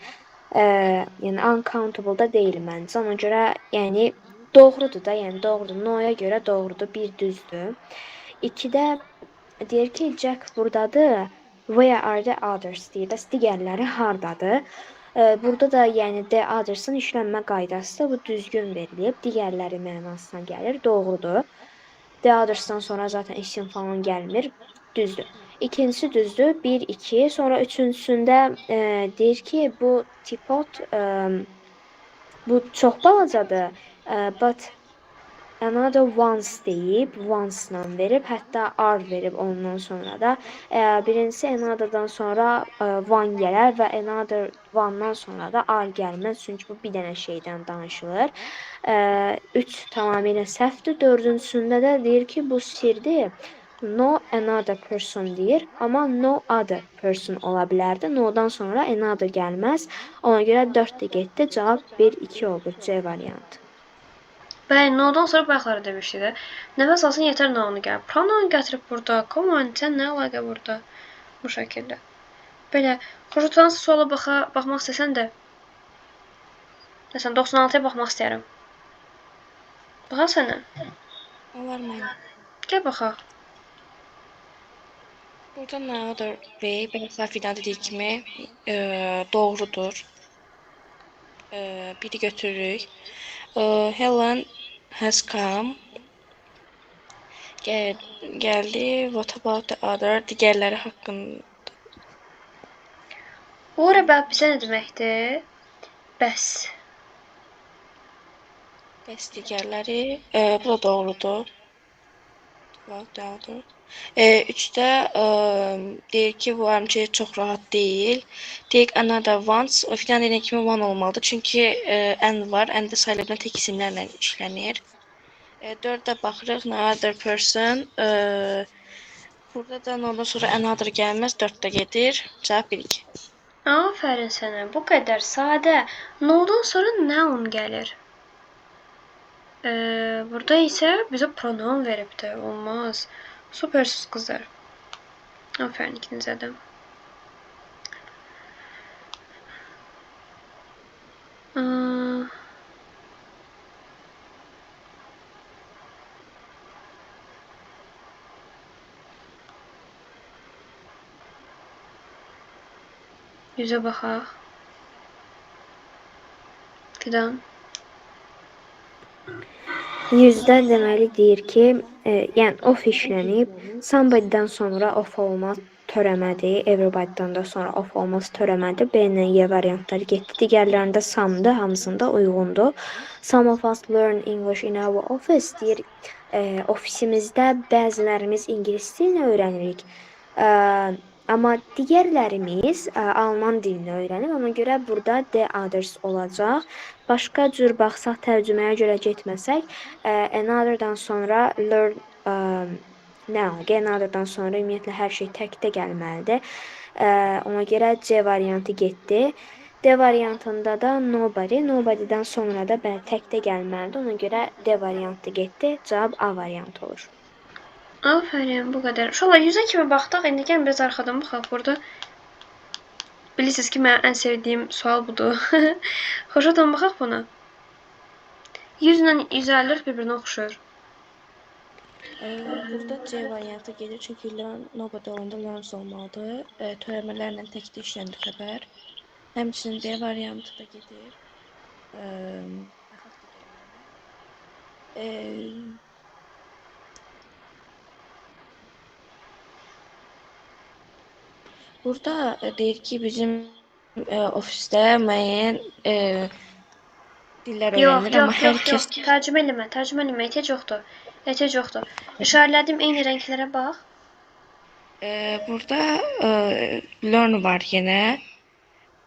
Yəni uncountable da deyil məncə. Ona görə yəni doğrudur da, yəni doğrudur. No-ya görə doğrudur, bir düzdür. 2-də deyir ki, Jack buradadır. Where are the others deyir. Bəs digərləri hardadır? Burada da yəni the others'ın işlənmə qaydası da bu düzgün verilib. Digərləri mənasına gəlir. Doğrudur. The others'dan sonra zaten isim falan gəlmir. Düzdür. İkincisi düzdür. 1, 2. Sonra üçüncüsündə deyir ki, bu teapot bu çox balacadır. But another ones deyib, ones-la verib, hətta are verib ondan sonra da. Birincisi another-dan sonra one gələr və another one-dan sonra da are gəlməz. Çünki bu bir dənə şeydən danışılır. 3 tamamilə səhvdir. Dördüncüsündə də deyir ki, bu sirdir. No another person deyir, amma no other person ola bilərdi. No-dan sonra another gəlməz. Ona görə 4 də getdi. Cavab 1-2 oldu. C variantı. Bəli, no-dan sonra bayaqları demişdik də. Nəfəs alsın yetər noun gəlir. Pronoun gətirib burada. Come on, sən nə əlaqə burada? Bu şəkildə. Belə, Xurşud, hansı suala baxmaq istəsən də. Məsələn, 96-ya baxmaq istəyirəm. Baxaq sənə. Olar mənim. Gəl baxaq. Burada another way, bayaq Fidan dediyi kimi doğrudur. Biri götürürük. Helen has come. Gəldi. What about the other? Digərləri haqqında. What about bizə nə deməkdir? Bəs. Bəs digərləri. Bu da doğrudur. About the other. Üçdə deyir ki, bu armchair çox rahat deyil. Take another once. Fidan deyilən kimi one olmalıdır. Çünki n var. N də sayıla bilən tək isimlərlə işlənir. Dördə baxırıq. Another person. Burada da ondan sonra another gəlməz. 4-də gedir. Cavab 1-2. Afərin sənə. Bu qədər sadə. No-dan sonra noun gəlir. Burada isə bizə pronoun veribdir. Olmaz. Süpersiniz qızlar. Aferin ikinizə də. 100-ə baxaq. Fidan. 100-də deməli deyir ki, yəni of işlənib, somebody-dən sonra of olmaz törəmədi, everybody-dan da sonra of olmaz törəmədi. B ilə Y variantları getdi. Digərlərində some-dur, hamısında uyğundur. Some of us learn English in our office deyir, ofisimizdə bəzilərimiz ingilis dilini öyrənirik. Amma digərlərimiz alman dilini öyrənir. Ona görə burada the others olacaq. Başqa cür baxsaq, tərcüməyə görə getməsək, another-dan sonra learn nə əlaqə? Another-dan sonra ümumiyyətlə hər şey təkdə gəlməlidir. Ona görə C variantı getdi. D variantında da nobody, nobody-dan sonra da bəli təkdə gəlməlidir. Ona görə D variantı getdi. Cavab A variantı olur. Aferin, bu qədər. Uşaqlar, 100-ə kimi baxdıq. İndi gəlin biraz arxadan baxaq burada. Bilirsiniz ki, mənim ən sevdiyim sual budur. Xoşadan baxaq buna. 100 ilə 154 bir-birinə oxşuyur. Burada C variantı gedir, çünki learn nobody olanda learns olmalıdır. Törəmələrlə təkdə işlənir xəbər. Həmçinin D variantı da gedir. Baxaq digərlərinə. Burada deyir ki, bizim ofisdə müəyyən dillər Yox, öyrənilir, amma yox, hər yox, yox. kəs Tərcümə eləmə, tərcümə eləmə. Ehtiyac yoxdur. Ehtiyac yoxdur. İşarələdiyim eyni rənglərə bax. Burada learn var yenə.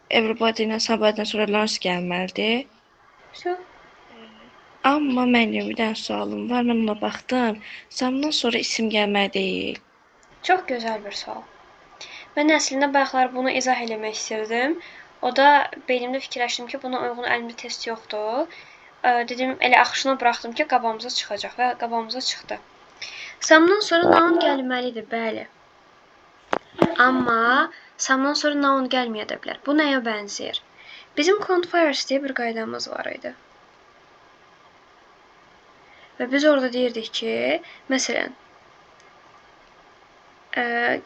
Everybody ilə somebody-dən sonra learns gəlməlidir. Vso. Amma mənim bir dənə sualım var. Mən ona baxdım. Some-dan sonra isim gəlməli deyil. Çox gözəl bir sual. Mən əslində bayaqlar bunu izah eləmək istirdim. O da beynimdə fikirləşdim ki, buna uyğun əlimdə test yoxdur. Dedim, elə axışına buraxdım ki, qabağımıza çıxacaq və qabağımıza çıxdı. Some-dan sonra noun gəlməlidir, bəli. Amma some-dan sonra noun gəlməyə də bilər. Bu nəyə bənzəyir? Bizim quantifiers deyə bir qaydamız var idi. Və biz orada deyirdik ki, məsələn,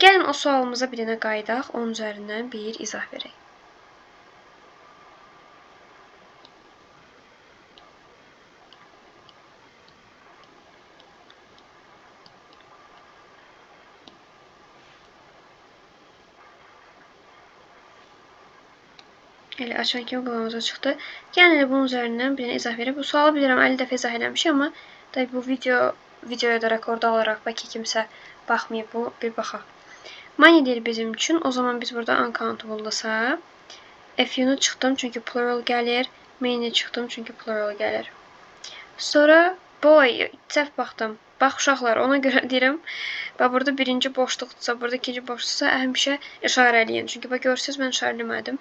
gəlin o sualımıza bir dənə qayıdaq, onun üzərindən bir izah verək. Elə açan kimi qabağımıza çıxdı. Gəlin elə bunun üzərindən bir dənə izah verək. Bu sualı bilirəm 50 dəfə izah eləmişik, amma tabii bu videoya da rekorda alaraq bəlkə kimsə baxmayıb, bu bir baxaq. Money deyir bizim üçün. O zaman biz burada uncountable-dasa F-unu çıxdım çünki plural gəlir. Many çıxdım çünki plural gəlir. Sonra boy, səhv baxdım. Bax uşaqlar, ona görə deyirəm. Bax burada birinci boşluqdursa, burada ikinci boşluqdursa həmişə işarə eləyin. Çünki bax görürsünüz mən işarə eləmədim.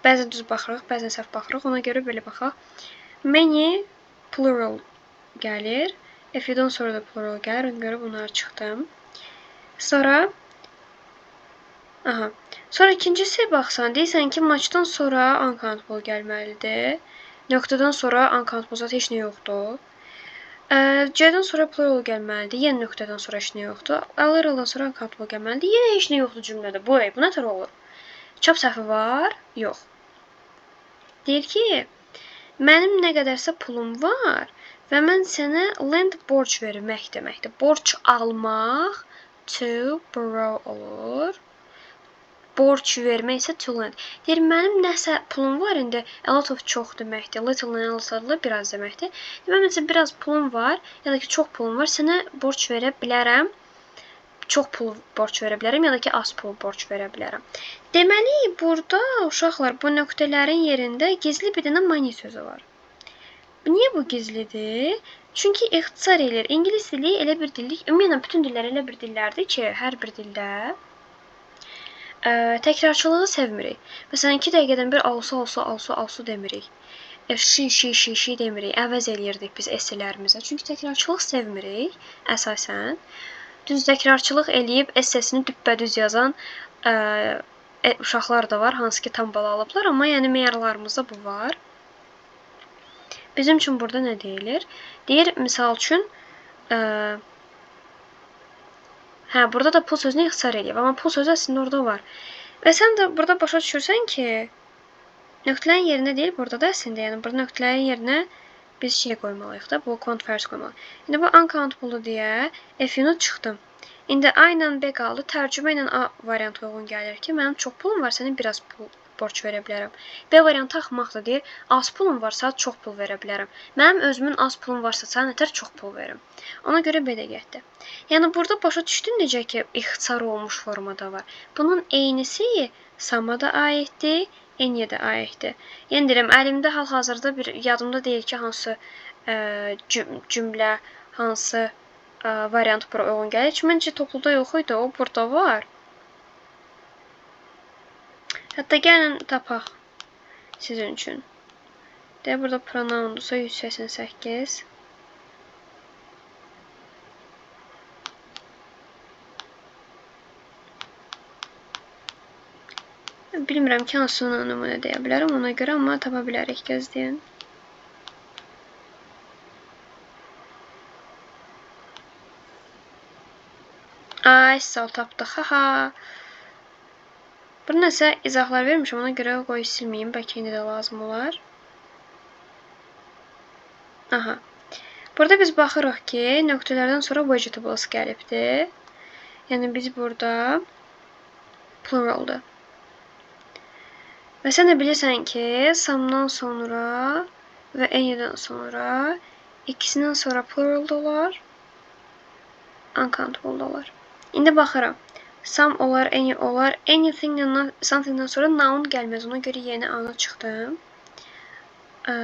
Bəzən düz baxırıq, bəzən səhv baxırıq. Ona görə belə baxaq. Many plural gəlir. F-dən sonra da plural gəlir. Ona görə bunları çıxdım. Sonra aha. Sonra ikincisi baxsan, deyirsən ki, maçdan sonra uncountable gəlməlidir. Nöqtədən sonra uncountable zat heç nə yoxdur. C-dən sonra plural gəlməlidir. Yenə nöqtədən sonra heç nə yoxdur. A-dan sonra uncountable gəlməlidir. Yenə heç nə yoxdur cümlədə. Bu nə tər olur? Çap səhvi var? Yox. Deyir ki, mənim nə qədərsə pulum var və mən sənə lend borc vermək deməkdir. Borc almaq to borrow olur. Borc vermək isə to lend. Deyir, mənim nəsə pulum var indi, a lot of çox deməkdir. Little nə alsa biraz deməkdir. Deyir, mənim məsələn biraz pulum var, ya da ki çox pulum var, sənə borc verə bilərəm. Çox pul borc verə bilərəm, ya da ki az pul borc verə bilərəm. Deməli, burada uşaqlar bu nöqtələrin yerində gizli bir dənə money sözü var. Niyə bu gizlidir? Çünki ixtisar eləyir. İngilis dili elə bir dildir, ümumiyyətlə bütün dillər elə bir dillərdir ki, hər bir dildə təkrarçılığı sevmirik. Məsələn, 2 dəqiqədən bir also, also, also, also demirik. She, she, she, she demirik. Əvəz eləyirdik biz S-lərimizə. Çünki təkrarçılıq sevmirik əsasən. Düz təkrarçılıq eləyib S-sini düppədüz yazan uşaqlar da var, hansı ki tam bal alıblar, amma yəni meyarlarımızda bu var. Bizim üçün burada nə deyilir? Deyir, misal üçün, burada da pul sözünü ixtisar eləyib, amma pul sözü əslində orada var. Və sən də burada başa düşürsən ki, nöqtələrin yerinə deyil, burada da əslində, yəni burada nöqtələrin yerinə biz şey qoymalıyıq da, bu quantifiers qoymalıyıq. İndi bu uncountable deyə F-unu çıxdım. İndi A ilə B qaldı. Tərcümə ilə A variantı uyğun gəlir ki, mənim çox pulum var, sənə biraz pul borc verə bilərəm. B variantı axmaqdır, deyir, az pulum varsa çox pul verə bilərəm. Mənim özümün az pulum varsa sənə nətər çox pul verim. Ona görə B də getdi. Yəni burada başa düşdün necə ki, ixtisar olmuş formada var. Bunun eynisi some-a da aiddir, any-yə də aiddir. Yəni deyirəm, əlimdə hal-hazırda bir yadımda deyil ki, hansı cümlə, hansı variant bura uyğun gəlir. Çünki məncə topluda yox idi, o burada var. Hətta gəlin tapaq sizin üçün. Deyə burada pronoundursa 188. Bilmirəm ki, hansını nümunə deyə bilərəm ona görə, amma tapa bilərik, gözləyin. Ay, sağ ol, tapdıq, ha-ha. Burada nəsə izahlar vermişəm, ona görə qoy silməyim, bəlkə indi də lazım olar. Aha. Burada biz baxırıq ki, nöqtələrdən sonra vegetables gəlibdir. Yəni biz burada pluraldır. Və sən də bilirsən ki, some-dan sonra və any-dən sonra ikisindən sonra plural da olar, uncountable da olar. İndi baxıram. Some olar, any olar. Anything-dən, something-dən sonra noun gəlməz. Ona görə yeni A-na çıxdım.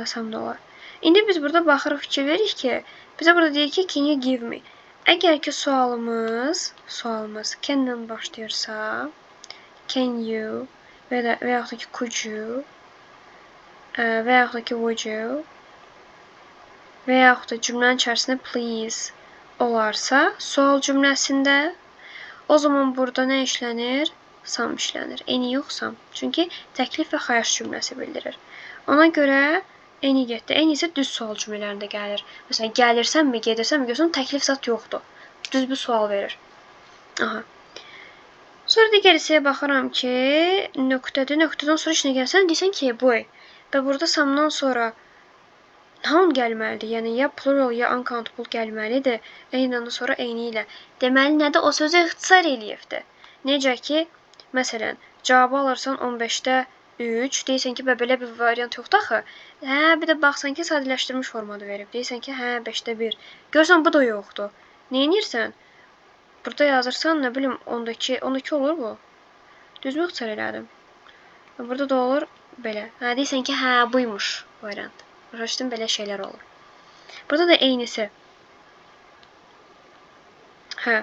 Some da olar. İndi biz burada baxırıq, fikir veririk ki, bizə burada deyir ki, can you give me? Əgər ki, sualımız can-dən başlayırsa, can you və yaxud da ki, could you və yaxud da ki, would you və yaxud da cümlənin içərisində please olarsa, sual cümləsində o zaman burada nə işlənir? Some işlənir. Any yox, some. Çünki təklif və xahiş cümləsi bildirir. Ona görə any getdi. Any isə düz sual cümlələrində gəlir. Məsələn, gəlirsənmi, gedirsənmi, görsən təklif zat yoxdur. Düz bir sual verir. Aha. Sonra digər hissəyə baxıram ki, nöqtədir. Nöqtədən sonra heç nə gəlsən, deyirsən ki, bu. Və burada some-dan sonra noun gəlməlidir. Yəni ya plural, ya uncountable gəlməlidir. Eynidən sonra eyni ilə. Deməli, nədir? O sözü ixtisar eləyibdir. Necə ki, məsələn, cavabı alırsan 15-də 3, deyirsən ki, belə bir variant yoxdur axı. Hə, bir də baxsan ki, sadələşdirilmiş formada verib. Deyirsən ki, hə, 5-də 1. Görsən, bu da yoxdur. Nə edirsən? Burada yazırsan, nə bilim, 12, 12 olur bu. Düzmü ixtisar elədim? Burada da olur belə. Hə, deyirsən ki, hə, buymuş variant. Başa düşdüm, belə şeylər olur. Burada da eynisi. Hə.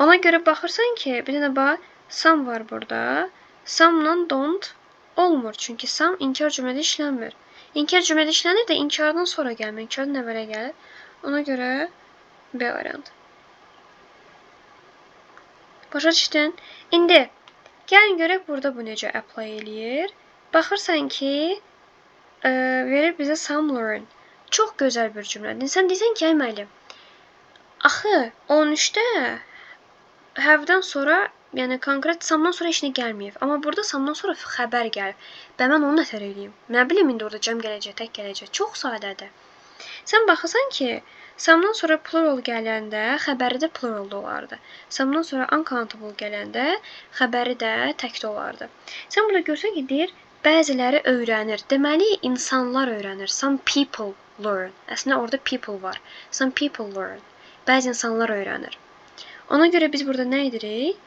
Ona görə baxırsan ki, bir dənə bax, some var burada. Some-la don't olmur. Çünki some inkar cümlədə işlənmir. İnkar cümlədə işlənir də inkardan sonra gəlmir. İnkardan əvvələ gəlir. Ona görə B variantı. Başa düşdün? İndi gəlin görək burada bu necə apply eləyir. Baxırsan ki, verir bizə some learn. Çox gözəl bir cümlədir. Sən deyirsən ki, ay müəllim, axı 13-də have-dən sonra, yəni konkret some-dan sonra heç nə gəlməyib. Amma burada some-dan sonra xəbər gəlib. Və mən onu nətər eləyim? Nə bilim indi orada cəm gələcək, tək gələcək. Çox sadədir. Sən baxırsan ki, some-dan sonra plural gələndə xəbəri də pluralda olardı. Some-dan sonra uncountable gələndə xəbəri də təkdə olardı. Sən burada görsən ki, deyir, bəziləri öyrənir. Deməli, insanlar öyrənir. Some people learn. Əslində, orada people var. Some people learn. Bəzi insanlar öyrənir. Ona görə biz burada nə edirik?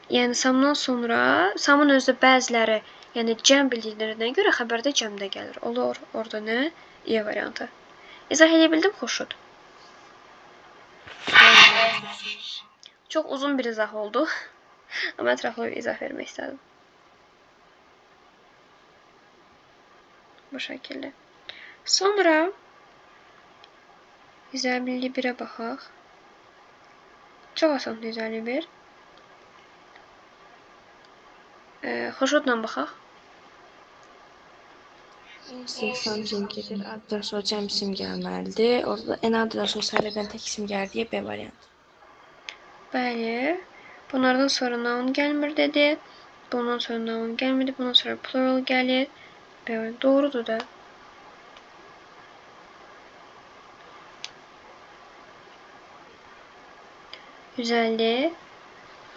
Yəni, some-dan sonra, some-ın özü də bəziləri, yəni cəm bildiklərinə görə xəbər də cəmdə gəlir. Olur orada nə? E variantı. İzah edə bildim, Xurşud? Çox uzun bir izah oldu. Amma ətraflı bir izah vermək istədim. Bu şəkildə. Sonra 151-ə baxaq. Çox asandır 151. Xurşudla baxaq. Something gedir. Addan sonra cəm isim gəlməlidir. Orada da another'dan sonra sərbədən tək isim gəlir deyə B variantı. Bəli. Bunlardan sonra noun gəlmir dedi. Bundan sonra noun gəlmedi. Bundan sonra plural gəlir. B doğrudur da. ...150.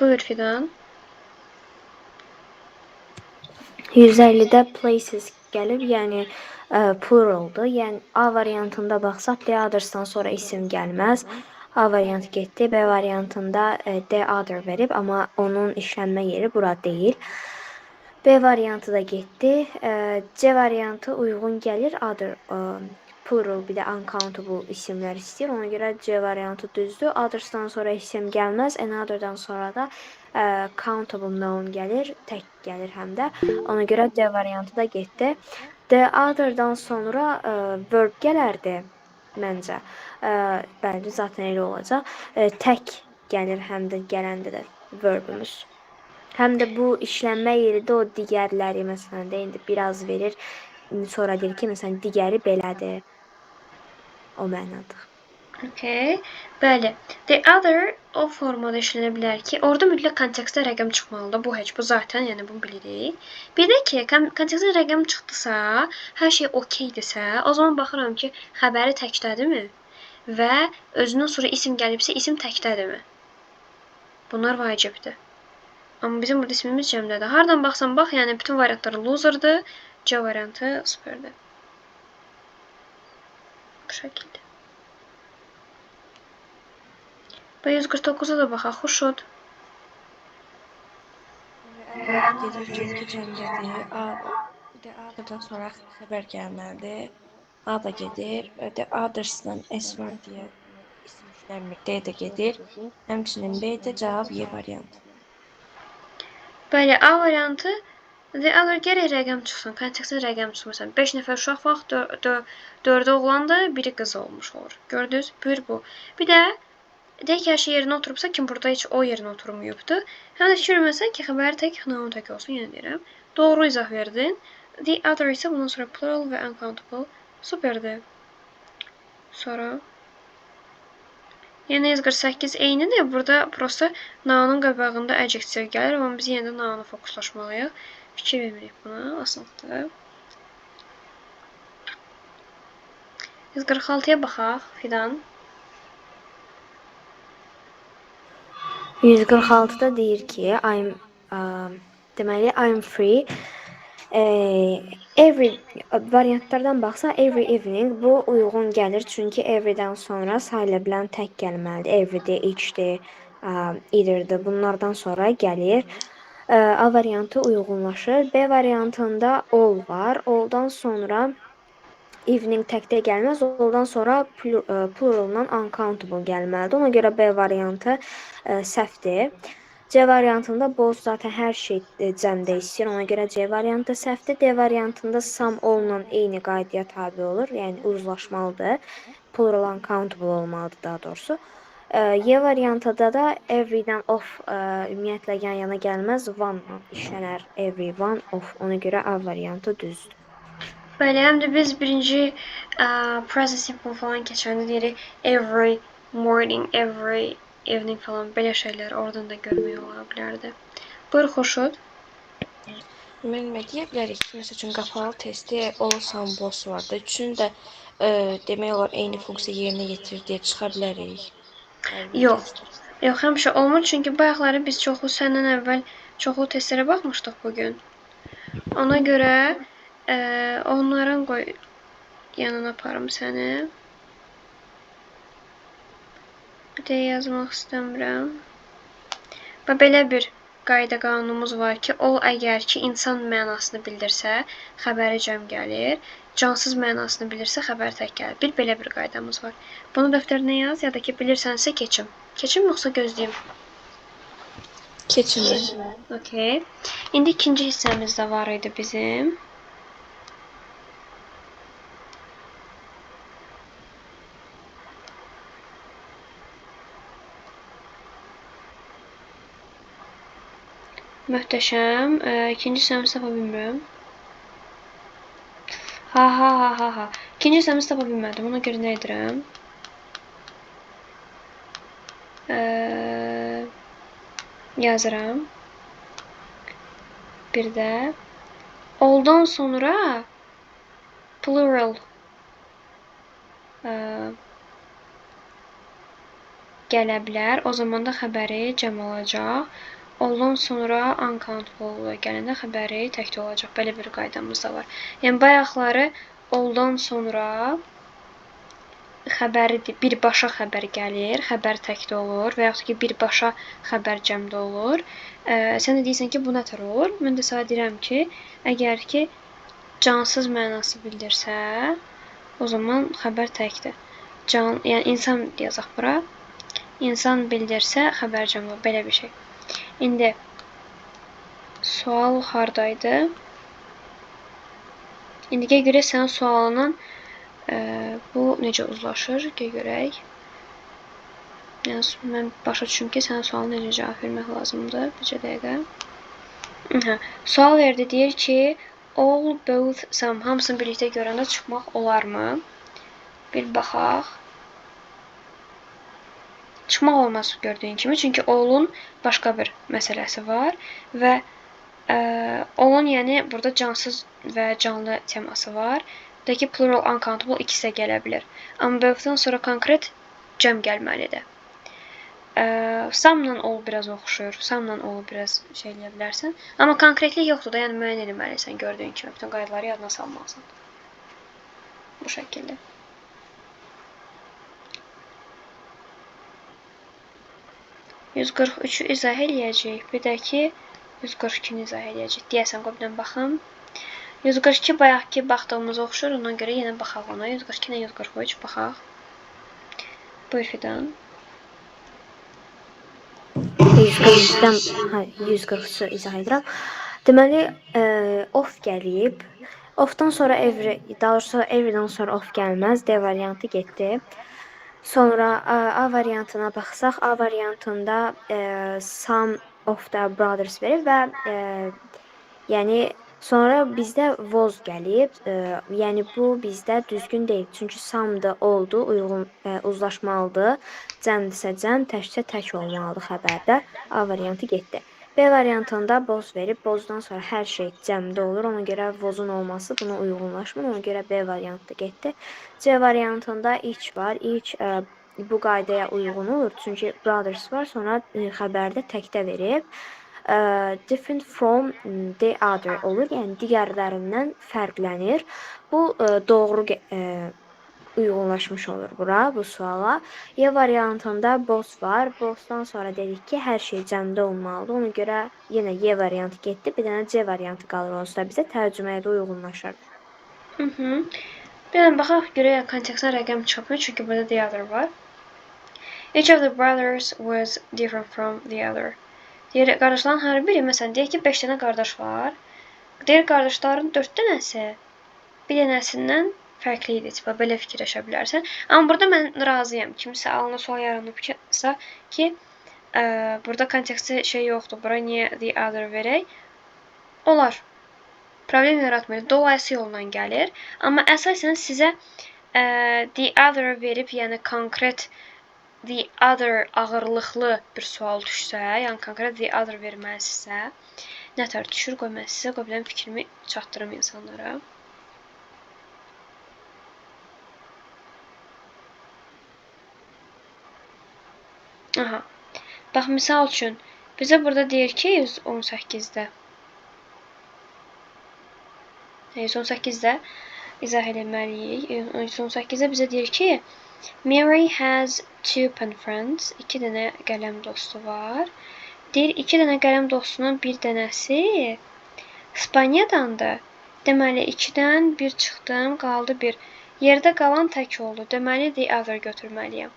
Buyur Fidan. 150-də places gəlib, yəni pluraldır. Yəni A variantında baxsaq, the others'dan sonra isim gəlməz. A variantı getdi. B variantında the other verib, amma onun işlənmə yeri bura deyil. B variantı da getdi. C variantı uyğun gəlir. Other plural bir də uncountable isimlər istəyir. Ona görə C variantı düzdür. Others'dan sonra isim gəlməz. Another'dan sonra da countable noun gəlir. Tək gəlir həm də. Ona görə D variantı da getdi. The other'dan sonra verb gələrdi məncə. Bəli, zaten elə olacaq. Tək gəlir həm də gələndə də verbümüz. Həm də bu işlənmə yeri də o digərləri məsələn də indi biraz verir. Sonra deyir ki, məsələn digəri belədir. O mənadır. Okay. Bəli. The other o formada işlənə bilər ki, orada mütləq kontekstdə rəqəm çıxmalıdır. Bu heç, bu zaten, yəni bunu bilirik. Bir də ki, kontekstdə rəqəm çıxdısa, hər şey okeydirsə, o zaman baxıram ki, xəbəri təkdədirmi? Və özündən sonra isim gəlibsə, isim təkdədirmi? Bunlar vacibdir. Amma bizim burada ismimiz cəmdədir. Hardan baxsan bax, yəni bütün variantlar loserdır. C variantı superdir. Bu şəkildə. Və 149-a da baxaq. Xurşud. Gedir çünki cəmdədir. A, the other'dan sonra xəbər gəlməlidir. A da gedir. The others'dan S var deyə isim işlənmir. D də gedir. Həmçinin B də cavab Y variantı. Bəli, A variantı the other gərək rəqəm çıxsın, kontekstdə rəqəm çıxsın. Məsələn, 5 nəfər uşaq var, 4-ü oğlandır, biri qız olmuş olur. Gördünüz? Bir bu. Bir də deyək ki, hər şey yerinə oturubsa, kim burada heç o yerinə oturmayıbdır. Həm də fikir verməsən ki, xəbəri tək, noun tək olsun, yenə deyirəm. Doğru izah verdin. The other isə bundan sonra plural və uncountable. Superdir. Sonra yenə 148 eynidir. Burada prosta noun-un qabağında adjective gəlir, amma biz yenə də noun-a fokuslaşmalıyıq. Fikir vermirik buna, asandır. 146-ya baxaq, Fidan. 146-da deyir ki, I'm deməli I'm free. Every variantlardan baxsaq every evening bu uyğun gəlir, çünki everydən sonra sayıla bilən tək gəlməlidir. Every-dir, each-dir, either-dir. Bunlardan sonra gəlir. A variantı uyğunlaşır. B variantında all var. All'dan sonra evening təkdə gəlməz. All'dan sonra pluraldan uncountable gəlməlidir. Ona görə B variantı səhvdir. C variantında both zaten hər şey cəmdə istəyir. Ona görə C variantı səhvdir. D variantında some all-la eyni qaydaya tabe olur. Yəni uzlaşmalıdır. Plural uncountable olmalıdır daha doğrusu. Y variantında da every-dən of ümumiyyətlə yan-yana gəlməz. One-la işlənər. Every, one, of. Ona görə A variantı düzdür. Bəli, həm də biz birinci present simple falan keçəndə deyirik every morning, every evening falan belə şeylər oradan da görmək ola bilərdi. Buyur Xurşud. Müəllimə deyə bilərik ki, məsəl üçün qapalı testdə all some both vardı. Üçünü də demək olar eyni funksiya yerinə yetirir deyə çıxa bilərik. Yox. Yox, həmişə olmur. Çünki bayaqları biz çoxlu səndən əvvəl çoxlu testlərə baxmışdıq bugün. Ona görə onların qoy yanına aparım səni. Bir də yazmaq istəmirəm. Və belə bir qayda qanunumuz var ki, o əgər ki insan mənasını bildirsə, xəbəri cəm gəlir. Cansız mənasını bilirsə, xəbər tək gəlir. Bir belə bir qaydamız var. Bunu dəftərinə yaz, ya da ki bilirsənsə keçim. Keçim yoxsa gözləyim? Keçim. Okay. İndi ikinci hissəmiz də var idi bizim. Möhtəşəm. İkinci hissəmizi tapa bilmirəm. Ha ha ha ha ha. İkinci hissəmizi tapa bilmədim. Ona görə nə edirəm? Yazıram. Bir də all'dan sonra plural gələ bilər. O zaman da xəbəri cəm olacaq. All'dan sonra uncountable gələndə xəbəri təkdə olacaq. Belə bir qaydamız da var. Yəni bayaqları all'dan sonra xəbəri birbaşa xəbər gəlir, xəbər təkdə olur və yaxud ki birbaşa xəbər cəmdə olur. Sən də deyirsən ki, bu nətər olur? Mən də sənə deyirəm ki, əgər ki cansız mənası bildirsə, o zaman xəbər təkdir. Can, yəni insan yazaq bura. İnsan bildirsə xəbər cəmdə olur. Belə bir şey. İndi sual hardaydı? İndi gəl görək sənin sualından bu necə uzlaşır? Gəl görək. Yəni mən başa düşüm ki, sənin sualına necə cavab vermək lazımdır. Bircə dəqiqə. Hə, sual verdi, deyir ki, all, both, some hamısını birlikdə görəndə çıxmaq olarmı? Bir baxaq. Çıxmaq olmaz gördüyün kimi. Çünki all'un başqa bir məsələsi var və all'un yəni burada cansız və canlı teması var. Buradakı plural uncountable ikisi də gələ bilər. Amma both'dan sonra konkret cəm gəlməlidir. Some-la all biraz oxşuyur. Some-la all biraz şey eləyə bilərsən. Amma konkretlik yoxdur da, yəni müəyyən eləməlisən gördüyün kimi. Bütün qaydaları yadına salmalısan. Bu şəkildə. 143-ü izah eləyəcəyik. Bir də ki 142-ni izah eləyəcəyik. Deyəsən, qoy bir dənə baxım. 142 bayaqki baxdığımız oxşur. Ona görə yenə baxaq ona. 142 ilə 143 baxaq. Buyur Fidan. 143-dən, hə, 143-ü izah edirəm. Deməli, off gəlib. Off'dan sonra every, daha doğrusu every'dən sonra off gəlməz. D variantı getdi. Sonra A variantına baxsaq, A variantında some of the brothers verir və yəni sonra bizdə was gəlib. Yəni bu bizdə düzgün deyil. Çünki some-da oldu, uyğun uzlaşmalıdır. Cəmdirsə cəm, təksə tək olmalıdır xəbərdə. A variantı getdi. B variantında boz verib. Bozdan sonra hər şey cəmdə olur. Ona görə was-un olması buna uyğunlaşmır. Ona görə B variantı getdi. C variantında each var. Each bu qaydaya uyğun olur. Çünki brothers var. Sonra xəbərdə təkdə verib. Different from the other olur. Yəni digərlərindən fərqlənir. Bu doğru uyğunlaşmış olur bura, bu suala. Y variantında both var. Both'dan sonra dedik ki, hər şey cəmdə olmalıdır. Ona görə yenə Y variantı getdi. Bir dənə C variantı qalır onsuz da bizə tərcüməyə də uyğunlaşır. Bir dənə baxaq görək kontekstdən rəqəm çıxmır, çünki burada the other var. Each of the brothers was different from the other. Deyir, qardaşların hər biri, məsələn, deyək ki, 5 dənə qardaş var. Deyir, qardaşların 4 dənəsi bir dənəsindən fərqli idi. Tipa, belə fikirləşə bilərsən. Amma burada mən razıyam. Kimsə alına sual yaranıbsa ki, burada kontekstdə şey yoxdur. Bura niyə the other verək? Olar. Problem yaratmır. Dolayısı yolla gəlir. Amma əsasən sizə the other verib, yəni konkret the other ağırlıqlı bir sual düşsə, yəni konkret the other verməlisinizsə, nətər düşür, qoy mən sizə, qoy biləm fikrimi çatdırım insanlara. Aha. Bax, misal üçün, bizə burada deyir ki, 118-də. 118-də izah eləməliyik. 118-də bizə deyir ki, Mary has two pen friends. 2 dənə qələm dostu var. Deyir, 2 dənə qələm dostunun bir dənəsi İspaniyadandır. Deməli, 2-dən 1 çıxdım, qaldı 1. Yerdə qalan tək oldu. Deməli, the other götürməliyəm.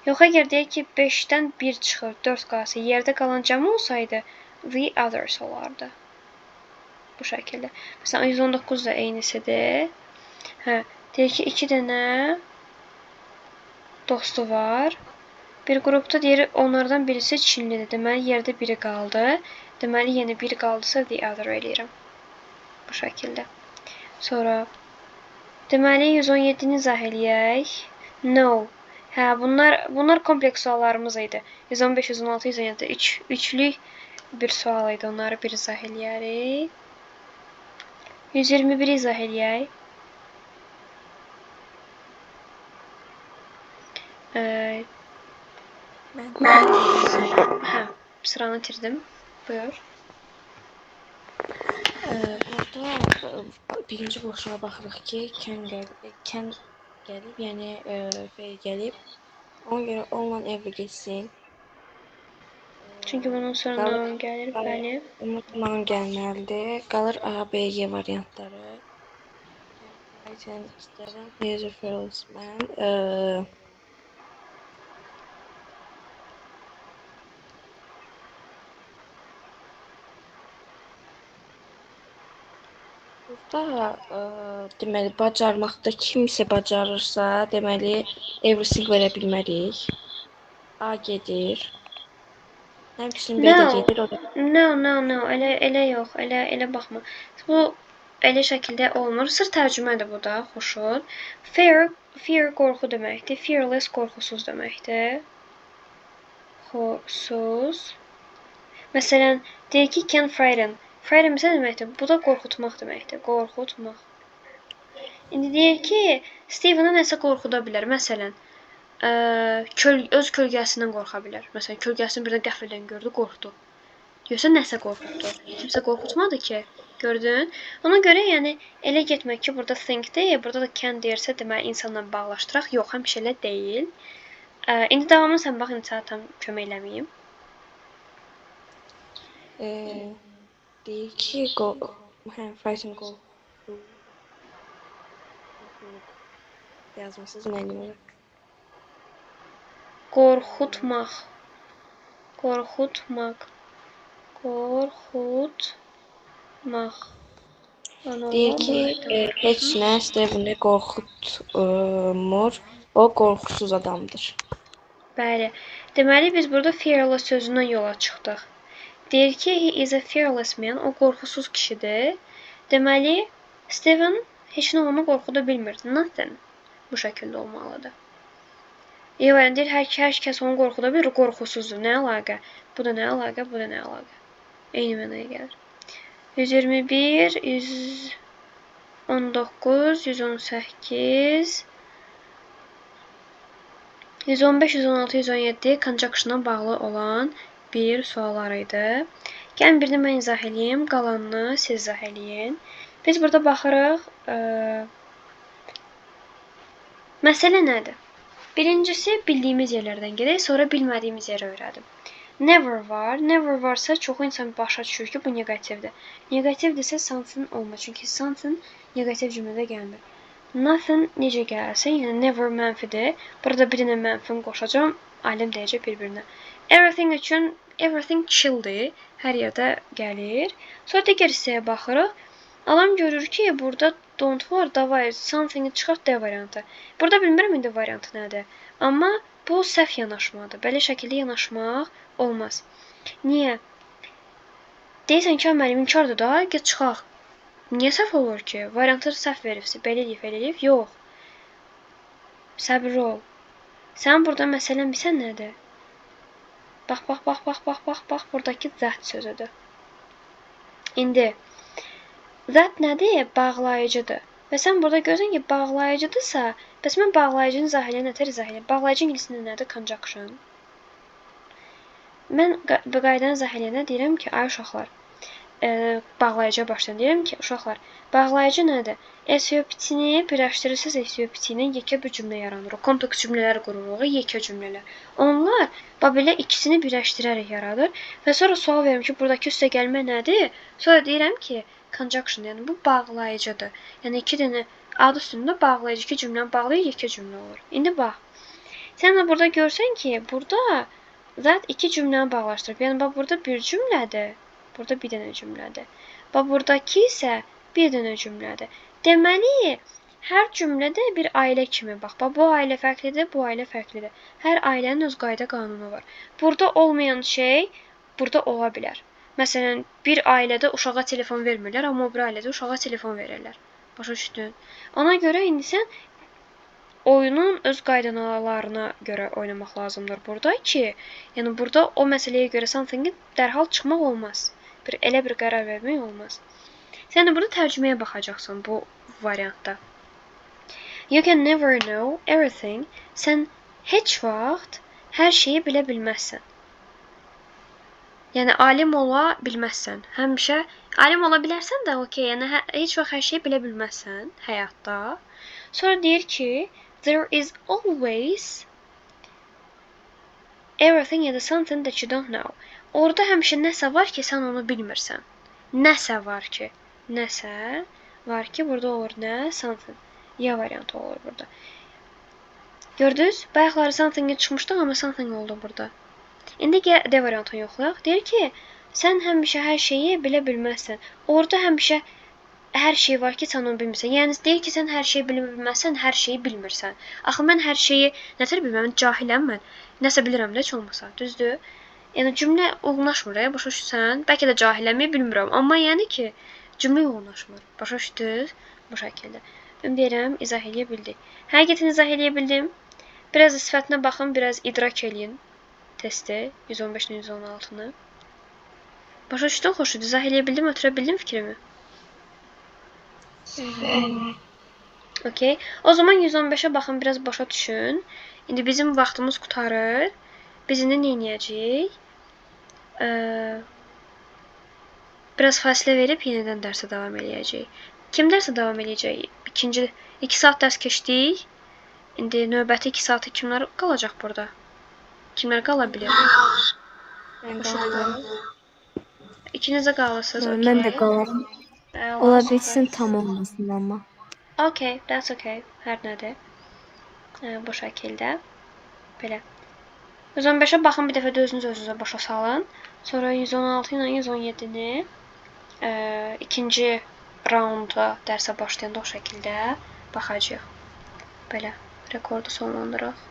Yox, əgər deyək ki, 5-dən 1 çıxır, 4 qalsa, yerdə qalan cəm olsaydı, the others olardı. Bu şəkildə. Məsələn, 119 da eynisidir. Hə, deyir ki, 2 dənə dostu var. Bir qrupda deyir, onlardan birisi Çinlidir. Deməli, yerdə biri qaldı. Deməli, yenə biri qaldısa, the other eləyirəm. Bu şəkildə. Sonra, deməli, 117-ni izah eləyək. No. Hə, bunlar kompleks suallarımız idi. 115, 116, 117. Üçlük bir sual idi. Onları bir izah eləyərik. 121 izah eləyək. Mən Hə, sıranı itirdim. Buyur. Burada birinci boşluğa baxırıq ki, can gəlib, yəni feil gəlib. Ona görə onunla every getsin. Çünki bunun sonra noun gəlir, bəli. Noun gəlməlidir. Qalır A, B, G variantları. Brighton, Steven, he is a fearless man. Burada deməli bacarmaqda kimsə bacarırsa, deməli everything verə bilmərik. A gedir. Həmçinin B də gedir, o da. No, elə yox, elə baxma. Bu elə şəkildə olmur. Sırf tərcümədir bu da, xoşud. Fear, fear qorxu deməkdir. Fearless qorxusuz deməkdir. Xosuz. Məsələn, deyək ki, can frighten. Frighten nə deməkdir? Bu da qorxutmaq deməkdir. Qorxutmaq. İndi deyək ki, Steven-ı nəsə qorxuda bilər. Məsələn, öz kölgəsindən qorxa bilər. Məsələn, kölgəsini birdən qəfildən gördü, qorxdu. Yoxsa nəsə qorxutdu. Kimsə qorxutmadı ki. Gördün? Ona görə yəni elə getmək ki, burada think deyil, burada da can deyirsə, deməli insanla bağlaşdıraq. Yox, həmişə elə deyil. İndi davamını sən bax, indi sənə tam kömək eləməyim. Deyir ki, frighten qorxu yazmısınız müəllim ora. Qorxutmaq. Qorxutmaq. Qorxutmaq. Deyir ki, heç nə Steven-i qorxutmur. O qorxusuz adamdır. Bəli. Deməli, biz burada fearless sözündən yola çıxdıq. Deyir ki, he is a fearless man. O qorxusuz kişidir. Deməli, Steven heç nə onu qorxuda bilmir. Nothing. Bu şəkildə olmalıdır. Yox, yəni deyir, hər kəs onu qorxuda bilir, qorxusuzdur. Nə əlaqə? Bu da nə əlaqə, bu da nə əlaqə? Eyni mənaya gəlir. 121, 119, 118, 115, 116, 117 conjunction-a bağlı olan bir suallar idi. Gəlin birini mən izah eləyim, qalanını siz izah eləyin. Biz burada baxırıq, məsələ nədir? Birincisi, bildiyimiz yerlərdən gedək, sonra bilmədiyimiz yerə öyrədim. Never var. Never varsa çoxu insan başa düşür ki, bu neqativdir. Neqativdirsə something olmaz. Çünki something neqativ cümlədə gəlmir. Nothing necə gəlsin? Yəni never mənfidir. Burada bir dənə mənfini qoşacağam, alim deyəcək bir-birinə. Everything üçün everything chilldir. Hər yerdə gəlir. Sonra digər hissəyə baxırıq. Adam görür ki, burada don't var, davay, something-i çıxart D variantı. Burada bilmirəm indi variantı nədir. Amma bu səhv yanaşmadır. Belə şəkildə yanaşmaq olmaz. Niyə? Deyirsən ki, müəllim inkardır da, get çıxaq. Niyə səhv olur ki? Variantları səhv veribsə, belə eləyib, belə eləyib. Yox. Səbirli ol. Sənin burada məsələn bilsən nədir? Bax, bax, bax, bax, bax, bax, bax, buradakı that sözüdür. İndi that nədir? Bağlayıcıdır. Və sən burada görürsən ki, bağlayıcıdırsa, bəs mən bağlayıcını izah eləyən nətər izah eləyəm? Bağlayıcı ingilisində nədir? Conjunction. Mən bu qaydanı izah eləyəndə deyirəm ki, ay uşaqlar, bağlayıcıya başlayın. Deyirəm ki, uşaqlar, bağlayıcı nədir? SVP-ni birləşdirirsiniz, SVP ilə yekə bir cümlə yaranır. O kompleks cümlələr qururuq, yekə cümlələr. Onlar bax belə ikisini birləşdirərək yaradır. Və sonra sual verirəm ki, buradakı üstəgəlmə nədir? Sonra deyirəm ki, conjunction, yəni bu bağlayıcıdır. Yəni iki dənə ad üstündə bağlayıcı, iki cümləni bağlayır, yekə cümlə olur. İndi bax, sən də burada görsən ki, burada that iki cümləni bağlaşdırıb. Yəni bax burada bir cümlədir, burada bir dənə cümlədir. Bax buradakı isə bir dənə cümlədir. Deməli, hər cümlədə bir ailə kimi bax. Bax bu ailə fərqlidir, bu ailə fərqlidir. Hər ailənin öz qayda qanunu var. Burada olmayan şey burada ola bilər. Məsələn, bir ailədə uşağa telefon vermirlər, amma o bir ailədə uşağa telefon verirlər. Başa düşdün? Ona görə indi sən oyunun öz qaydalarına görə oynamaq lazımdır burada ki, yəni burada o məsələyə görə something-i dərhal çıxmaq olmaz. Elə bir qərar vermək olmaz. Sən də burada tərcüməyə baxacaqsan bu variantda. You can never know everything. Sən heç vaxt hər şeyi bilə bilməzsən. Yəni alim ola bilməzsən. Həmişə alim ola bilərsən də, okey, yəni heç vaxt hər şeyi bilə bilməzsən həyatda. Sonra deyir ki, there is always everything ya da something that you don't know. Orada həmişə nəsə var ki, sən onu bilmirsən. Nəsə var ki, nəsə var ki, burada olur nə? Something. Ya variantı olur burada. Gördünüz? Bayaqları something-ə çıxmışdıq, amma something oldu burada. İndi gəl D variantını yoxlayaq. Deyir ki, sən həmişə hər şeyi bilə bilməzsən. Orada həmişə hər şey var ki, sən onu bilmirsən. Yəni deyir ki, sən hər şeyi bilə bilməzsən, hər şeyi bilmirsən. Axı mən hər şeyi nətər bilmirəm? Cahiləm mən. Nəsə bilirəm də heç olmasa, düzdür? Yəni cümlə uyğunlaşmır, ya, başa düşürsən? Bəlkə də cahiləm, bilmirəm. Amma yəni ki, cümlə uyğunlaşmır. Başa düşdünüz? Bu şəkildə. Ümid edirəm izah eləyə bildik. Həqiqətən izah eləyə bildim. Biraz da sifətinə baxın, biraz idrak eləyin testi 115-ni 116-nı. Başa düşdün, Xurşud? İzah eləyə bildim, ötürə bildim fikrimi? Bəli. Okey. O zaman 115-ə baxın, biraz başa düşün. İndi bizim vaxtımız qurtarır. Biz indi nə edəcəyik? Biraz fasilə verib yenidən dərsə davam eləyəcəyik. Kim dərsə davam eləyəcək? İkinci 2 saat dərs keçdik. İndi növbəti 2 saatı kimlər qalacaq burada? Kimlər qala bilər? Mən qaldım. İkiniz də qalırsınız. Mən də Okey. qalaram. Əla, Ola super. bilsin tam olmasın amma. Okay, that's okay. Hər nədir. Bu şəkildə. Belə. 115-ə baxın, bir dəfə də özünüz özünüzə başa salın. Sonra 116 ilə 117-ni ikinci raunda dərsə başlayanda o şəkildə baxacağıq. Belə, rekordu sonlandıraq.